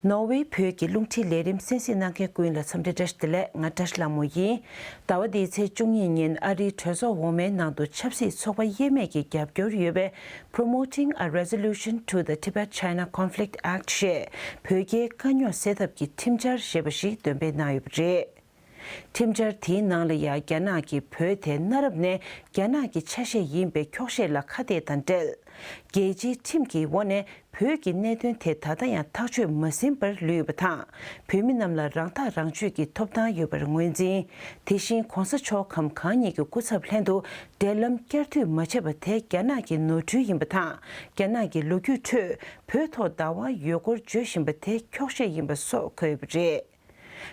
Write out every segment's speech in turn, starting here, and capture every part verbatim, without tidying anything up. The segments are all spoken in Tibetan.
ནོར་ཝེ་བོད་ཀྱི་རླུང་འཕྲིན་ལས་རིམ་གསན་གཟིགས་གནང་མཁན་ཀུན་ལ་འཚམས་འདྲི་བཀྲ་ཤིས་བདེ་ལེགས། ང་བཀྲ་ཤིས་ལྷ་མོ་ཡིན། ཟླ་བ་འདིའི་ཚེས་བཅུ་གཉིས་ཉིན་ཨ་རིའི་གྲོས་ཚོགས་འོག་མའི་ནང་དུ་ཆབ་སྲིད་ཚོགས་པ་དབྱེ་མེད་ཀྱི་རྒྱབ་སྐྱོར་ཡོད་པའི་Promoting a Resolution to the Tibet-China Conflict Act ཞེས་བོད་རྒྱའི་དཀའ་རྙོག་སེལ་ཐབས་ཀྱི་ཁྲིམས་འཆར་ཞེས་པ་ཞིག་འདོན་སྤེལ་གནང་ཡོད་པ་རེད། ཁྲིམས་འཆར་དེའི་ནང་ལ་ཡང་རྒྱ་ནག་གིས་བོད་དེ་གནའ་རབས་ནས་རྒྱ་ནག་གི་ཆ་ཤས་ཡིན་པའི་འཁྱོག་བཤད་ལ་ཁ་གཏད་དང་འབྲེལ། རྒྱལ་སྤྱིའི་ཁྲིམས་ཀྱི་འོག་ནས་བོད་ཀྱི་གནད་དོན་དེ་ད་ལྟ་ཡང་ཐག་གཅོད་མ་ཟིན་པར་ལུས་ཡོད་པ་དང་། བོད་མི་རྣམས་ལ་རང་ཐག་རང་གཅོད་ཀྱི་ཐོབ་ཐང་ཡོད་པར་ངོས་འཛིན། དེ་བཞིན་༧གོང་ས་མཆོག་གམ་གང་ཉིད་ཀྱི་སྐུ་ཚབ་ལྷན་དུ་འབྲེལ་ལམ་བསྐྱར་མཐུད་མ་བྱས་པ་དེ་རྒྱ་ནག་གི་ནོར་འཁྲུལ་ཡིན་པ་དང་། རྒྱ་ནག་གི་ལོ་རྒྱུས་ཁྲོད་བོད་ཐོག་ཟླ་བ་ཡོད་སྐོར་བརྗོད་བཞིན་པ་དེ་འཁྱོག་བཤད་ཡིན་པ་སོགས་འཁོད་ཡོད་པ་རེད།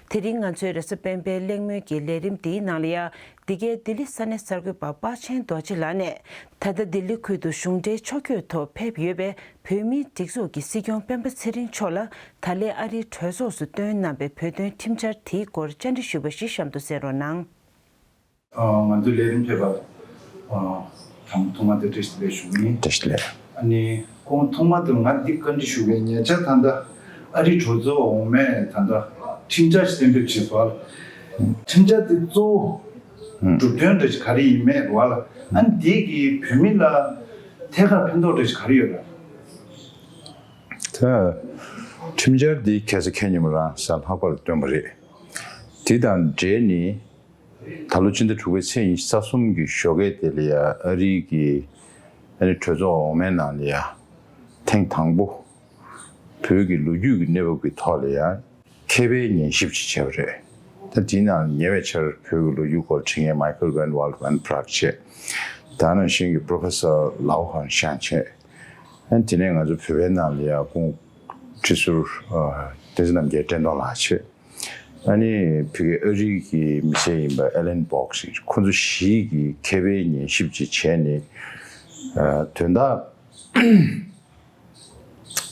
དེ་རིང་ང་ཚོའི་རེས་གཟའ་སྤེན་པའི་གླེང་མོལ་གྱི་ལས་རིམ་འདིའི་ནང་ལ་ཡང་། འདི་གའི་ལྡི་ལི་ས་གནས་གསར་འགོད་པ་དཔའ་ཆེན་རྡོ་རྗེ་ལགས་ནས། ད་ལྟ་ལྡི་ལི་ཁུལ་དུ་གཞུང་འབྲེལ་ཕྱོགས་བསྐྱོད་ཐོག་ཕེབས་ཡོད་པའི་བོད་མིའི་སྒྲིག་འཛུགས་ཀྱི་སྲིད་སྐྱོང་སྤེན་པ་ཚེ་རིང་མཆོག་ལ། ད་ལན་ཨ་རིའི་གྲོས་ཚོགས་སུ་བཏོན་གནང་པའི་བོད་དོན་ཁྲིམས་འཆར་དེའི་སྐོར་བཅར་འདྲི་ཞུས་པ་ཞིག་གཤམ་དུ་གསན་རོགས་གནང་། ང་ཚོའི་ལས་རིམ་ཕེབས་པར་ཐོག་མ་དང་ཐོག་མ་དེ་བཀྲ་ཤིས་བདེ་ལེགས་ཞུ་གི་ཡིན། བཀྲ་ཤིས་བདེ་ལེགས། ཨ་ནི་ཁོང་ཐོག་མ་དེ་ང་འདི་བཀའ་འདྲི་ཞུ་བའི་ཉེ་ཆར་ད་ལྟ་ཨ་རི་གྲོས་ཚོགས་འོག་མས་ད་ལྟ་ཁྲིམས་འཆར་ཞིག་གཏན་འབེབས་བྱས་པ། ཁྲིམས་འཆར་དེ་གཙོ་བོ་གྲུབ་དོན་འདྲ་ཞིག་ག་རེ་ཡིན་མེད་རེད་བ་ལ། ཨ་ནི་འདི་གིས་བོད་མི་ལ་ཐད་ཀར་ཕན་ཐོགས་འདྲ་ཞིག་ག་རེ་ཡོད་རེད། ད་ཁྲིམས་འཆར་འདི་ཁ་སང་ཁ་ཉིན་མོ་རང་གཟའ་ལྷག་པར་བཏོན་པ་རེད། དེ་དང་འབྲེལ་ནས། ད་ལོ་ཕྱི་ཟླ་དྲུག་པའི་ཚེས་ཉི་ཤུ་རྩ་གསུམ་གྱི་ཞོགས་ཀས་དེ་ལ་ཡ་ཨ་རི་གི་ཨ་ནི་གྲོས་ཚོགས་འོག་མའི་ནང་ལ་ཡ་ཐེངས་དང་པོ་བོད་ཀྱི་ལོ་རྒྱུས་ཀྱི་གནས་བབ་ཀྱི་ཐོག་ལ་ཡ་མཁས་པའི་ཉན་ཞིབ་ཅིག་བྱས་པ་རེད། ད་དེའི་ནང་ཉེ་བའི་ཆར་བོད་ཀྱི་ལོ་རྒྱུས་སྐོར་དྲི་ངན་Michael Van Walt Van Praag བྱས། ད་ནང་བཞིན་གྱི་Professor Lau Hangshan བྱས། ཨ་ནི་དེ་ནས་ང་ཚོ་བོད་པའི་ནང་ལ་ཡ་ཁོང་ཁྲི་ཟུར་བསྟན་འཛིན་རྣམ་རྒྱལ་བཀྲས་མཐོང་ལགས་བྱས། ཨ་ནི་ཕ་གི་ཨ་རི་གི་མི་སེར་ཡིན་པ་Alan Box ཁོ་ཚོ་བཞི་གིས་མཁས་པའི་ཉན་ཞིབ་ཅིག་བྱས་ནས། ཨ་དོན་དག་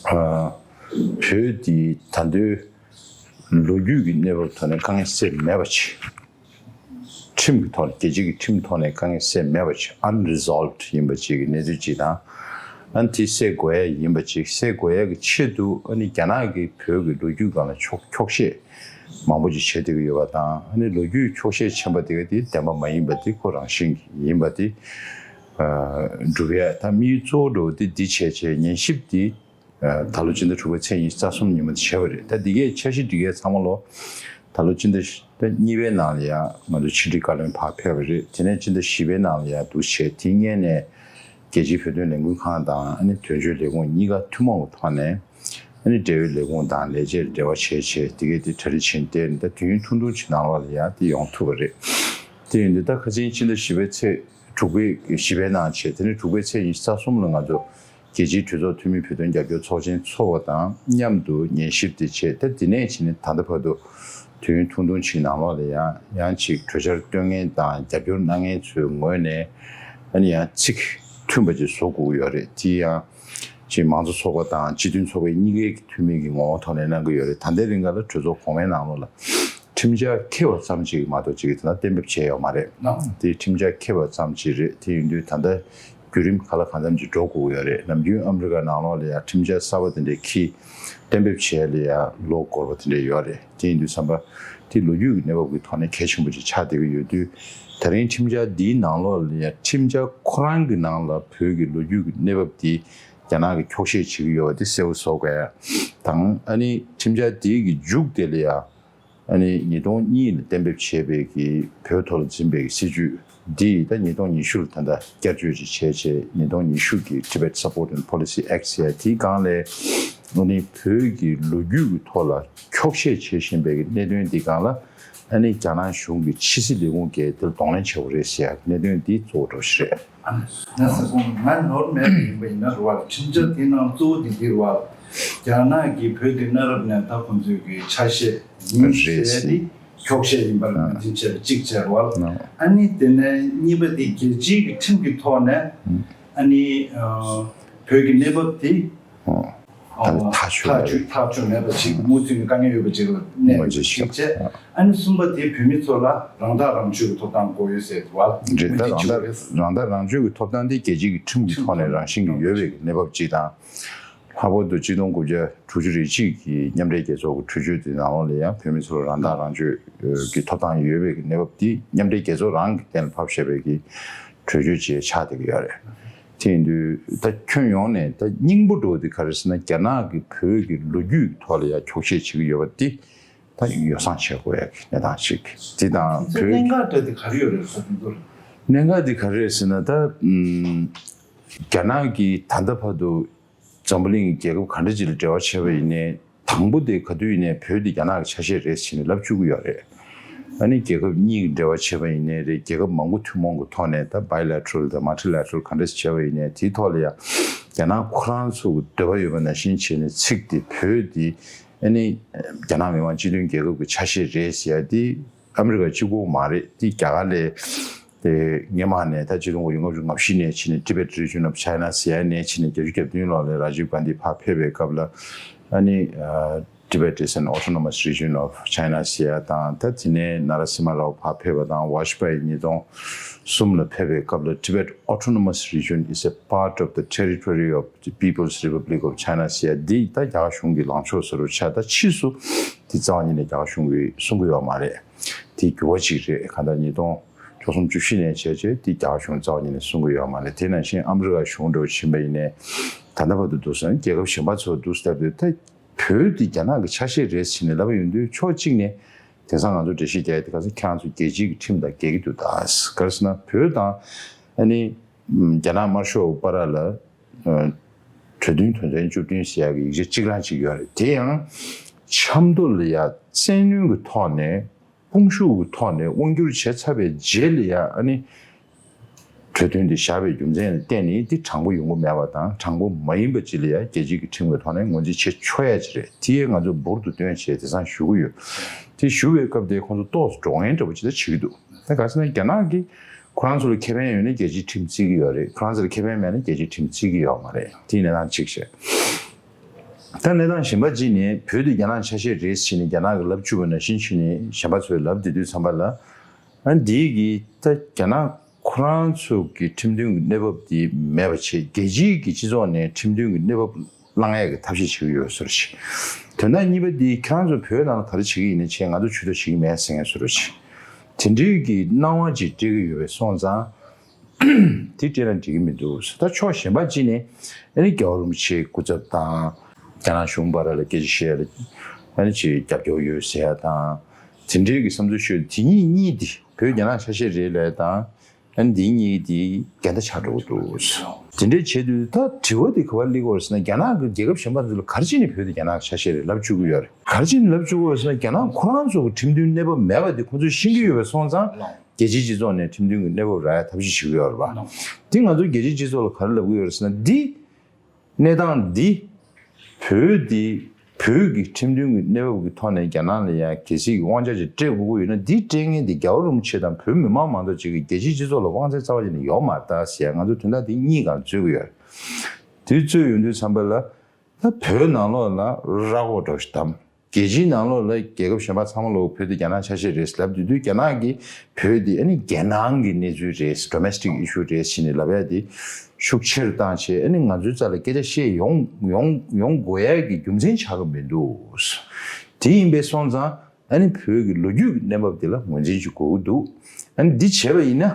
ཨ་བོད་འདི་ད་ལྟའི་ལོ་རྒྱུས་ཀྱི་གནས་བབ་ཐོག་ནས་དཀའ་ངལ་སེལ་མེད་པ་ཅིག་ཁྲིམས་ཀྱི་ཐོག་ནས་རྒྱལ་སྤྱི་གི་ཁྲིམས་ཐོག་ནས་དཀའ་ངལ་སེལ་མེད་པ་ཅིག unresolved ཡིན་པ་ཅིག་གི་གནས་ཚུལ་ཅིག་དང་། ཨ་ནི་དེ་སེལ་དགོས་ཡ་ཡིན་པ་ཅིག་སེལ་དགོས་ཡ་གི་ཆེད་དུ་ཨ་ནི་རྒྱ་ནག་གིས་བོད་ཀྱི་ལོ་རྒྱུས་སྒང་ལ་འཁྱོག་འཁྱོག་བཤད་མང་པོ་ཅིག་བྱེད་བསྡད་ཀྱི་ཡོད་པ་དང་། ཨ་ནི་ལོ་རྒྱུས་འཁྱོག་བཤད་ཆེན་པོ་དེ་ག་དེ་བདེན་པ་མ་ཡིན་པ་དེ་ཁོ་རང་བཞིན་གྱི་ཡིན་པ་དེ་སྒྲུབ་ཡ་ད་དམིགས་ཡུལ་གཙོ་བོ་འདྲ་བོ་དེ་འདི་བྱས་བྱས་ཉན་ཞིབ་དེ། ད་ལོ་སྤྱི་ཟླ་དྲུག་པའི་ཚེས་ཉི་ཤུ་རྩ་གསུམ་ཉིན་མོ་དེ་བྱས་པ་རེད། ད་འདི་གའི་འཆར་གཞི་འདི་གའི་ཚང་མ་ལོ་ད་ལོ་སྤྱི་ཟླ་གཉིས་པའི་ནང་ལ་ཡང་ང་ཚོ་ཕྱི་དྲིལ་བཀའ་བློན་ཕར་ཕེབས་པ་རེད། དེ་ནས་སྤྱི་ཟླ་བཞི་པའི་ནང་ལ་ཡང་འདུག་བྱས། དེ་སྔོན་ནས་རྒྱལ་སྤྱིའི་བོད་དོན་ལས་འགུལ་ཁང་དང་ཨ་ནི་དོན་གཅོད་ལས་ཁུངས་གཉིས་ཀ་ཐུན་མོང་གི་ཐོག་ནས་ཨ་ནི་འབྲེལ་ཡོད་ལས་ཁུངས་དང་ལས་བྱེད་འབྲེལ་བ་བྱས་བྱས་དེ་གའི་དེ་གྲ་སྒྲིག་བྱས་ནས་བསྡད་ནས། ད་དུས་ཡུན་ཐུང་ཐུང་ཅིག་ནང་ལོགས་ལ་ཡང་དེ་ཡོང་ཐུབ་པ་རེད། དེ་ཡིན་དུས་ད་ཁ་སང་སྤྱི་ཟླ་བཞི་པའི་ཚེས་དྲུག་པའི་བཞི་པའི་ནང་བྱས། དེ་ནས་དྲུག་པའི་ཚེས་ཉི་ཤུ་རྩ་གསུམ་ལ་ང་ཚོ་རྒྱལ་སྤྱིའི་གྲོས་ཚོགས་འཐུས་མི་བོད་དོན་རྒྱབ་སྐྱོར་ཚོགས་ཆེན་ཚོགས་པ་དང་མཉམ་དུ་ཉན་ཞིབ་དེ་བྱས། ད་དེ་ནས་ཕྱིན་ནས་ད་ལྟ་བར་དུ་དུས་ཡུན་ཐུང་ཐུང་ཞིག་ནང་ལོགས་ལ་ཡང་ཡང་ཅིག་གྲོས་འཆར་བཏོན་མཁན་དང་རྒྱབ་སྐྱོར་གནང་མཁན་ཚོའི་ངོས་ནས་ཨ་ནི་ཡང་ཚིག་མཐུན་པ་ཅིག་བཟོ་དགོས་ཀྱི་ཡོད་རེད། དེ་ཡང་ཅིག་མང་གཙོ་ཚོགས་པ་དང་སྤྱི་མཐུན་ཚོགས་པའི་གཉིས་ཀའི་འཐུས་མི་གི་ངོ་བོ་ཐོག་ནས་གནང་གི་ཡོད་རེད། ད་ལྟའི་རིང་ག་ལ་གྲོས་ཚོགས་གོང་མའི་ནང་ལོགས་ལ་ཁྲིམས་འཆར་འཁྱེར་བ་ཙམ་ཅིག་མ་གཏོགས་ཅིག་ད་ལྟ་གཏན་འབེབས་བྱས་ཡོད་མ་རེད། དེ་ཁྲིམས་འཆར་འཁྱེར་བ་ཙམ་ཅིག་རེད། དེ་ཡིན་དུས་ད་ལྟ་བརྒྱུད་རིམ་ག་ལ་གང་འཚམ་ཅིག་འགྲོ་དགོས་ཀྱི་ཡོད་རེད། ནམ་རྒྱུན་ཨ་མི་རི་ཀ་ནང་ལོགས་ལ་ཡང་ཁྲིམས་འཆར་གསར་པ་དེ་འདྲའི་འཁྱེར་གཏན་འབེབས་བྱས་ལ་ཡང་ལོ་འགོར་བ་དེ་འདྲ་ཡོད་རེད། དེ་ཡིན་དུས་ཙམ་པ་དེ་ལོ་རྒྱུས་ཀྱི་གནས་བབ་ཀྱི་ཐོག་ནས་གལ་ཆེན་པོ་ཅིག་ཆགས་བསྡད་ཀྱི་ཡོད་དུས། ད་རིང་ཁྲིམས་འཆར་འདིའི་ནང་ལོགས་ལ་ཡང་ཁྲིམས་འཆར་ཁོ་རང་གི་ནང་ལ་བོད་ཀྱི་ལོ་རྒྱུས་ཀྱི་གནས་བབ་དེ་རྒྱ་ནག་གིས་འཁྱོག་བཤད་བྱེད་ཀྱི་ཡོད་པ་དེ་གསལ་པོ་བཟོ་དགོས་ཡ་དང་། ཨ་ནི་ཁྲིམས་འཆར་དེ་གི་མཇུག་དེ་ལ་ཡང་ཨ་ནི་ཉིས་སྟོང་གཉིས་ལ་གཏན་འབེབས་བྱས་པའི་གི་བོད་ཐོག་ལ་འཛིན་པའི་གི་སྲིད་བྱུས་འདི་ད་ཉིས་སྟོང་ཉི་ཤུ་ལ་ད་ལྟ་བསྐྱར་བཅོས་ཅིག་བྱས་བྱས། ཉིས་སྟོང་ཉི་ཤུ་གི་Tibet Support and Policy Act ཟེར་ཡ་དེའི་སྒང་ལས་ཨ་ནི་བོད་ཀྱི་ལོ་རྒྱུས་ཀྱི་ཐོག་ལ་འཁྱོག་བཤད་བྱེད་བཞིན་པའི་གི་གནད་དོན་འདི་སྒང་ལ་ཨ་ནི་རྒྱ་ནག་གཞུང་གི་ཕྱི་སྲིད་ལས་ཁུངས་ཀྱིས་དེར་གདོང་ལེན་བྱེད་དགོས་རེད་ཟེར་ཡ་གནད་དོན་འདི་གཙོ་བོ་འདྲ་ཞིག་རེད། ང་ཟེར་གོང་ང་ནོར་མེད་པ་ཡིན་པ་ཡིན་ན་རེད་བ། ཁྲིམས་འཆར་དེའི་ནང་གཙོ་བོ་དེ་འདི་རེད་བ། རྒྱ་ནག་གིས་བོད་དེ་གནའ་རབས་ནས་ད་ཁོང་ཚོའི་གི་ཆ་ཤས་ཡིན་རེད་ཟེར་ཏེ་འཁྱོག་བཤད་ཡིན་པར་ངོས་འཛིན་བྱས་པ་གཅིག་བྱས་རེད་བ། ཨ་ནི་དེ་ནས་གཉིས་པ་དེ་རྒྱལ་སྤྱིའི་གི་ཁྲིམས་ཀྱི་ཐོག་ནས་ཨ་ནི་བོད་ཀྱི་གནས་བབ་དེ། ད་ལྟ་ཐག་ཆོད་ཐག་མེད་ཆོད་ཐག་ཆོད་མེད་པ་ཞིག་མུ་མཐུད་ནས་དཀའ་ངལ་ཡོད་པ་ཅིག་ལ་གནས་པ་ཞིག་བྱས། ཨ་ནི་གསུམ་པ་དེ་བོད་མི་ཚོ་ལ་རང་ཐག་རང་གཅོད་ཀྱི་ཐོབ་ཐང་དགོས་ཡོད་ཟེར་བ། རེད། ད་རང་ཐག་རང་ཐག་རང་གཅོད་ཀྱི་ཐོབ་ཐང་དེ་རྒྱལ་སྤྱི་གི་ཁྲིམས་ཀྱི་ཐོག་ནས་རང་བཞིན་གྱིས་ཡོད་པའི་གནས་བབ་ཅིག་དང་། ལྷག་པར་དུ་གཅིག་སྟོང་དགུ་བརྒྱ་དྲུག་ཅུ་རེ་གཅིག་གི་མཉམ་འབྲེལ་རྒྱལ་ཚོགས་ཀྱི་གྲོས་ཆོད་དེ་ནང་ལོགས་ལ་ཡང་བོད་མི་ཚོར་རང་ཐག་རང་གཅོད་ཀྱི་ཐོབ་ཐང་ཡོད་པའི་གནས་བབ་དེ་མཉམ་འབྲེལ་རྒྱལ་ཚོགས་རང་གིས་གཏན་ལ་ཕབ་བཞག་པའི་གི་གྲོས་ཆོད་ཅིག་ཆགས་བསྡད་ཀྱི་ཡོད་རེད། དེ་ཡིན་དུས་ད་ཁྱོན་ཡོངས་ནས་ད་སྙིང་པོ་འགྲོ་བ་དེ་ག་རེ་ཟེར་ན། རྒྱ་ནག་གིས་བོད་ཀྱི་ལོ་རྒྱུས་ཐོག་ལ་ཡང་འཁྱོག་བཤད་བྱེད་ཀྱི་ཡོད་པ་དེ་ད་ཡོ་བསྲང་བྱེད་དགོས་ཡ་གི་གནས་སྟངས་ཤིག་དེ་དང་བོད་གནད་འགག་འདྲ་དེ་ག་རེ་ཡོད་རེད་ཟེར་དུས། གནད་འགག་དེ་ག་རེ་རེད་ཟེར་ན། ད་ཨུམ། རྒྱ་ནག་གིས་ད་ལྟ་བར་དུ་འཛམ་བུ་གླིང་གི་རྒྱལ་ཁབ་ག་འདྲ་ཅིག་ལ་འབྲེལ་བ་བྱས་པ་ཡིན་ནའི། དང་པོ་དེ་ག་དུས་ཡིན་ནའི་བོད་དེ་རྒྱ་ནག་གི་ཆ་ཤས་རེད་ཟེར་ནས་ལབ་བཅུག་གི་ཡོད་རེད། ཨ་ནི་རྒྱལ་ཁབ་གཉིས་ཀྱི་འབྲེལ་བ་བྱས་པ་ཡིན་ནའི་རེད། རྒྱལ་ཁབ་མང་པོ་ཐུན་མོང་གི་ཐོག་ནས་ད་bilateral་དང་multilateral་ག་འདྲ་ཞིག་བྱས་པ་ཡིན་ནའི་དེའི་ཐོག་ལ་ཡང་རྒྱ་ནག་ཁོ་རང་ཚོ་གི་འདོད་པ་ཡོད་པ་ནང་བཞིན་བྱས་ནས་ཚིག་དེ་བོད་དེ་ཨ་ནི་རྒྱ་ནག་མི་དམངས་སྤྱི་མཐུན་རྒྱལ་ཁབ་ཀྱི་ཆ་ཤས་རེད་ཟེར་ཡ་དེ་ཨ་མི་རི་ཀ་གཅིག་པོ་མ་རེད། དེ་རྒྱ་གར་ལས། དེ་སྔོན་མ་ནས་ད་ཆིག་སྟོང་དགུ་བརྒྱ་ལྔ་བཅུ་ང་བཞི་ནས་ཕྱིན་ནས་Tibet Region of China་ཟེར་ཡ་ནས་ཕྱིན་ནས་བརྒྱད་ཅུ་གྱ་བདུན་ལོ་ལ་Rajiv Gandhi་ཕར་ཕེབས་པའི་སྐབས་ལ་ཨ་ནི་ཨ། Tibet is an autonomous region of China་ཟེར་ཡ་དང་། ད་དེ་ནས་Narasimha Rao་ཕར་ཕེབས་པ་དང་། Vajpayee་ཉིས་སྟོང་གསུམ་ལ་ཕེབས་པའི་སྐབས་ལ་Tibet Autonomous Region is a part of the territory of the People's Republic of China་ཟེར་ཡ་འདི་ད་རྒྱ་གར་གཞུང་གི་ལངས་ཕྱོགས་ཟེར་བ་ཆགས། ད་ཕྱིས་སུ་འདི་རྩ་བ་ཉིད་ནས་རྒྱ་གར་གཞུང་གིས་གསུང་གི་ཡོད་མ་རེད། དེ་འགྱུར་བ་ཅིག་རེད། གང་ལྟར་ཉིས་སྟོང་བཅུ་གསུམ་བཅུ་བཞི་ནས་བྱས་རྗེས་དེ་རྒྱ་གར་གཞུང་རྩ་བ་ཉིད་ནས་གསུང་གི་ཡོད་མ་རེད། དེ་ནང་བཞིན་ཨ་མི་རི་ཀ་གཞུང་འདྲ་བོ་ཕྱིན་པ་ཡིན་ནའི་ད་ལྟ་བར་དུ་འདུག་ཟེར་ན་རྒྱལ་ཁབ་གཞན་པ་ཚོ་འདུག་ཟེར་དུས་ད་བོད་དེ་རྒྱ་ནག་གི་ཆ་ཤས་རེད་ཟེར་ནས་ལབ་པ་ཡིན་དུས། ཕྱོགས་གཅིག་ནས་དེང་སང་ང་ཚོ་འགྲེལ་བཤད་རྒྱག་ཡ་དེ་ག་ཚོད་ཁྱེད་རང་ཚོ་རྒྱལ་སྤྱིའི་ཁྲིམས་དང་འགལ་གྱི་འདུག་ད་ག་རེ་ཟེར་ན་བོད་དང་ཨ་ནི་རྒྱ་ནག་དམར་ཤོག་བར་ལ་གྲོས་མཐུན་དོན་ཚན་བཅུ་བདུན་ཟེར་ཡ་གི་ཡིག་ཆ་གཅིག་རང་གཅིག་ཡོད་རེད། དེ་ཡང་ཆབ་མདོ་ལ་ཡ་བཙན་གནོན་གྱི་ཐོག་ནས། དཔུང་ཤུགས་ཀྱི་ཐོག་ནས་དབང་བསྒྱུར་བྱས་ཚར་བའི་རྗེས་ལ་ཡ་ཨ་ནི་གྲོས་མཐུན་འདི་བཞག་པའི་རྒྱུ་མཚན་ལ་བརྟེན་ནས་འདི་དྲང་པོ་ཡོང་གི་མེད་པ་དང་། དྲང་པོ་མ་ཡིན་པ་ཅིག་ལ་ཡ་རྒྱལ་སྤྱིའི་ཁྲིམས་ཀྱི་ཐོག་ནས་ངོས་འཛིན་བྱེད་ཆོག་ཡ་ཅིག་རེད། དེ་ཡང་ང་ཚོ་འབུར་དུ་བཏོན་བྱས་དེང་སང་ཞུ་གི་ཡོད། དེ་ཞུ་བའི་སྐབས་དེ་ཁོང་ཚོ་ཏོག་ཙམ་འགྲོ་ངན་འདྲ་པོ་ཅིག་ད་བྱེད་ཀྱི་འདུག་ད་ག་ཟེར་ན་རྒྱ་ནག་གིས་ཁོ་རང་ཚོ་ལ་ཁེ་ཕན་ཡོད་ན་རྒྱལ་སྤྱིའི་ཁྲིམས་བརྩི་གི་ཡོད་རེད། ཁོ་རང་ཚོ་ལ་ཁེ་ཕན་མེད་ན་རྒྱལ་སྤྱིའི་ཁྲིམས་བརྩི་གི་ཡོད་མ་རེད། དེ་གནས་སྟངས་གཅིག་བྱས། ད་གནས་སྟངས་གཞན་པ་གཅིག་ནས་བོད་དེ་རྒྱ་ནག་ཆ་ཤས་རེད་ཟེར་ནས་རྒྱ་ནག་གིས་ལབ་བཅུག་པ་ནང་བཞིན་བྱས་ནས་གཞན་པ་ཚོས་ལབ་བསྡད་དུས་ཙམ་པ་ལ། ཨ་འདིའི་གི་ད་རྒྱ་ནག་ཁོ་རང་ཚོ་གི་ཁྲིམས་མཐུན་གྱི་གནས་བབ་དེ་མེད་པ་བྱས། རྒྱལ་སྤྱིའི་གི་སྤྱི་ཚོགས་ནས་ཁྲིམས་མཐུན་གྱི་གནས་བབ་བླང་ཡས་ཀྱི་ཐབས་ཤེས་བྱེད་ཀྱི་ཡོད་བཟོ་འདྲ་ཞིག་དོན་དག་གཉིས་པ་དེ་ཁྱེད་རང་ཚོ་བོད་ནང་ལ་ག་རེ་བྱེད་ཀྱི་ཡིན་ན་བྱས། ང་ཚོ་ཇུས་གཏོགས་བྱེད་ཀྱི་མེད་ཟེར་མཁན་བཟོ་འདྲ་ཞིག་དེ་འདྲའི་གི་སྣང་བ་ཅིག་སྤྲད་ཀྱི་ཡོད་པའི་སོང་ཙང་། དེ་སྤྲད་ན་འགྲིག་གི་མི་འདུག་ད་ཕྱོགས་གཞན་པ་གཅིག་ནས་ཨ་ནི་རྒྱལ་བ་རིན་པོ་ཆེའི་སྐུ་ཚབ་དང་། རྒྱ་ནག་གཞུང་བར་ལ་སྐད་ཆ་བཤད་ཡ་ལ་ཨ་ནི་ཅིག་རྒྱབ་སྐྱོར་ཡོད་ཟེར་ཡ་དང་། དེ་འདྲའི་གི་བསམ་ཚུལ་ཤོད། དེ་གཉིས་གཉིས་དེ་བོད་རྒྱ་ནག་ཆ་ཤས་རེད་ལབ་ཡ་དང་། ཨ་ནི་འདི་གཉིས་དེ་འགལ་ཟླ་ཆགས་འགྲོ་གི་འདུག་དེ་འདྲའི་བྱེད་དུས་ད་དྲི་བ་དེ་ག་པར་སླེབས་ཀྱི་ཡོད་རེད་ཟེར་ན། རྒྱ་ནག་གི་རྒྱལ་ཁབ་གཞན་པ་ཚོ་ལ་ག་རེ་བྱས་ནས་བོད་དེ་རྒྱ་ནག་གི་ཆ་ཤས་རེད་ལབ་བཅུག་གི་ཡོད་རེད། ག་རེ་བྱས་ནས་ལབ་བཅུག་གི་ཡོད་རེད་ཟེར་ན། རྒྱ་ནག་ཁོ་རང་ཚོ་གི་ཁྲིམས་མཐུན་གནས་བབ་མེད་པ་དེ་ཁོ་ཚོས་ཤེས་ཀྱི་ཡོད་པའི་སོང་ཙང་། རྒྱལ་སྤྱིའི་སྤྱི་ཚོགས་ནས་ཁྲིམས་མཐུན་གྱི་གནས་བབ་རག་ཡ་ཐབས་ཤེས་བྱེད་ཀྱི་ཡོད་རེད་པ། འདི་ང་ཚོ་རྒྱལ་སྤྱིའི་སྤྱི་ཚོགས་ལ་ག་རེ་ལབ་ཀྱི་ཡོད་རེད་ཟེར་ན། འདི་གནས་སྟངས་འདི་བོད་འདི་བོད་ཀྱི་ཁྲིམས་མཐུན་གྱི་གནས་བབ་ཀྱི་ཐོག་ནས་རྒྱ་ནག་ལ་ཡ་གལ་སྲིད་ཀྱི་དབང་ཆ་ཅིག་སྤྲད་དགོས་ཀྱི་ཡོད་ན། འདི་སྤྲད་མཁན་འདི་རྒྱལ་བ་རིན་པོ་ཆེ་དང་བོད་མི་མང་མ་གཏོགས་ཅིག་གིས་རྒྱལ་སྤྱིའི་སྤྱི་ཚོགས་ལ་དབང་ཚད་རྩ་བ་ཉིད་ནས་ཡོད་མ་རེད་ད་ཟེར་ཡ་ང་ཚོ་དོན་དག་འདི་གཉིས་སྒང་རྩོད་ཀྱི་ཡོད་རེད། དེ་རྩོད་ཡོང་དུས་ཙམ་པ་ལ། ད་བོད་ནང་ལོགས་ལ་ར་སྐོར་འདྲ་བོ་ཞིག་བསྡམས། རྒྱལ་སྤྱིའི་ནང་ལོགས་ལ་རྒྱལ་ཁབ་གཞན་པ་ཚང་མ་ལོག་བོད་དེ་རྒྱ་ནག་ཆ་ཤས་རེད་ལབ་དུས་དུས། རྒྱ་ནག་གིས་བོད་དེ་ཨ་ནི་རྒྱལ་ནང་གི་གནས་ཚུལ་རེད། Domestic issue་རེད་ཟེར་ནས་ལབ་ཡ་དེ་ཤུགས་ཆེར་བཏང་བྱས། ཨ་ནི་ང་ཚོའི་རྩ་ལ་སྐད་ཆ་བཤད་ཡོང་ཡོང་ཡོང་དགོས་ཡ་གི་རྒྱུ་མཚན་ཆགས་ཀྱི་མི་འདུག་དེ་ཡིན་པའི་སོང་ཙང་ཨ་ནི་བོད་ཀྱི་ལོ་རྒྱུས་ཀྱི་གནས་བབ་དེ་ལ་ངོས་འཛིན་ཅིག་དགོས་ཀྱི་འདུག་ཨ་ནི་འདི་བྱས་པ་ཡིན་ན།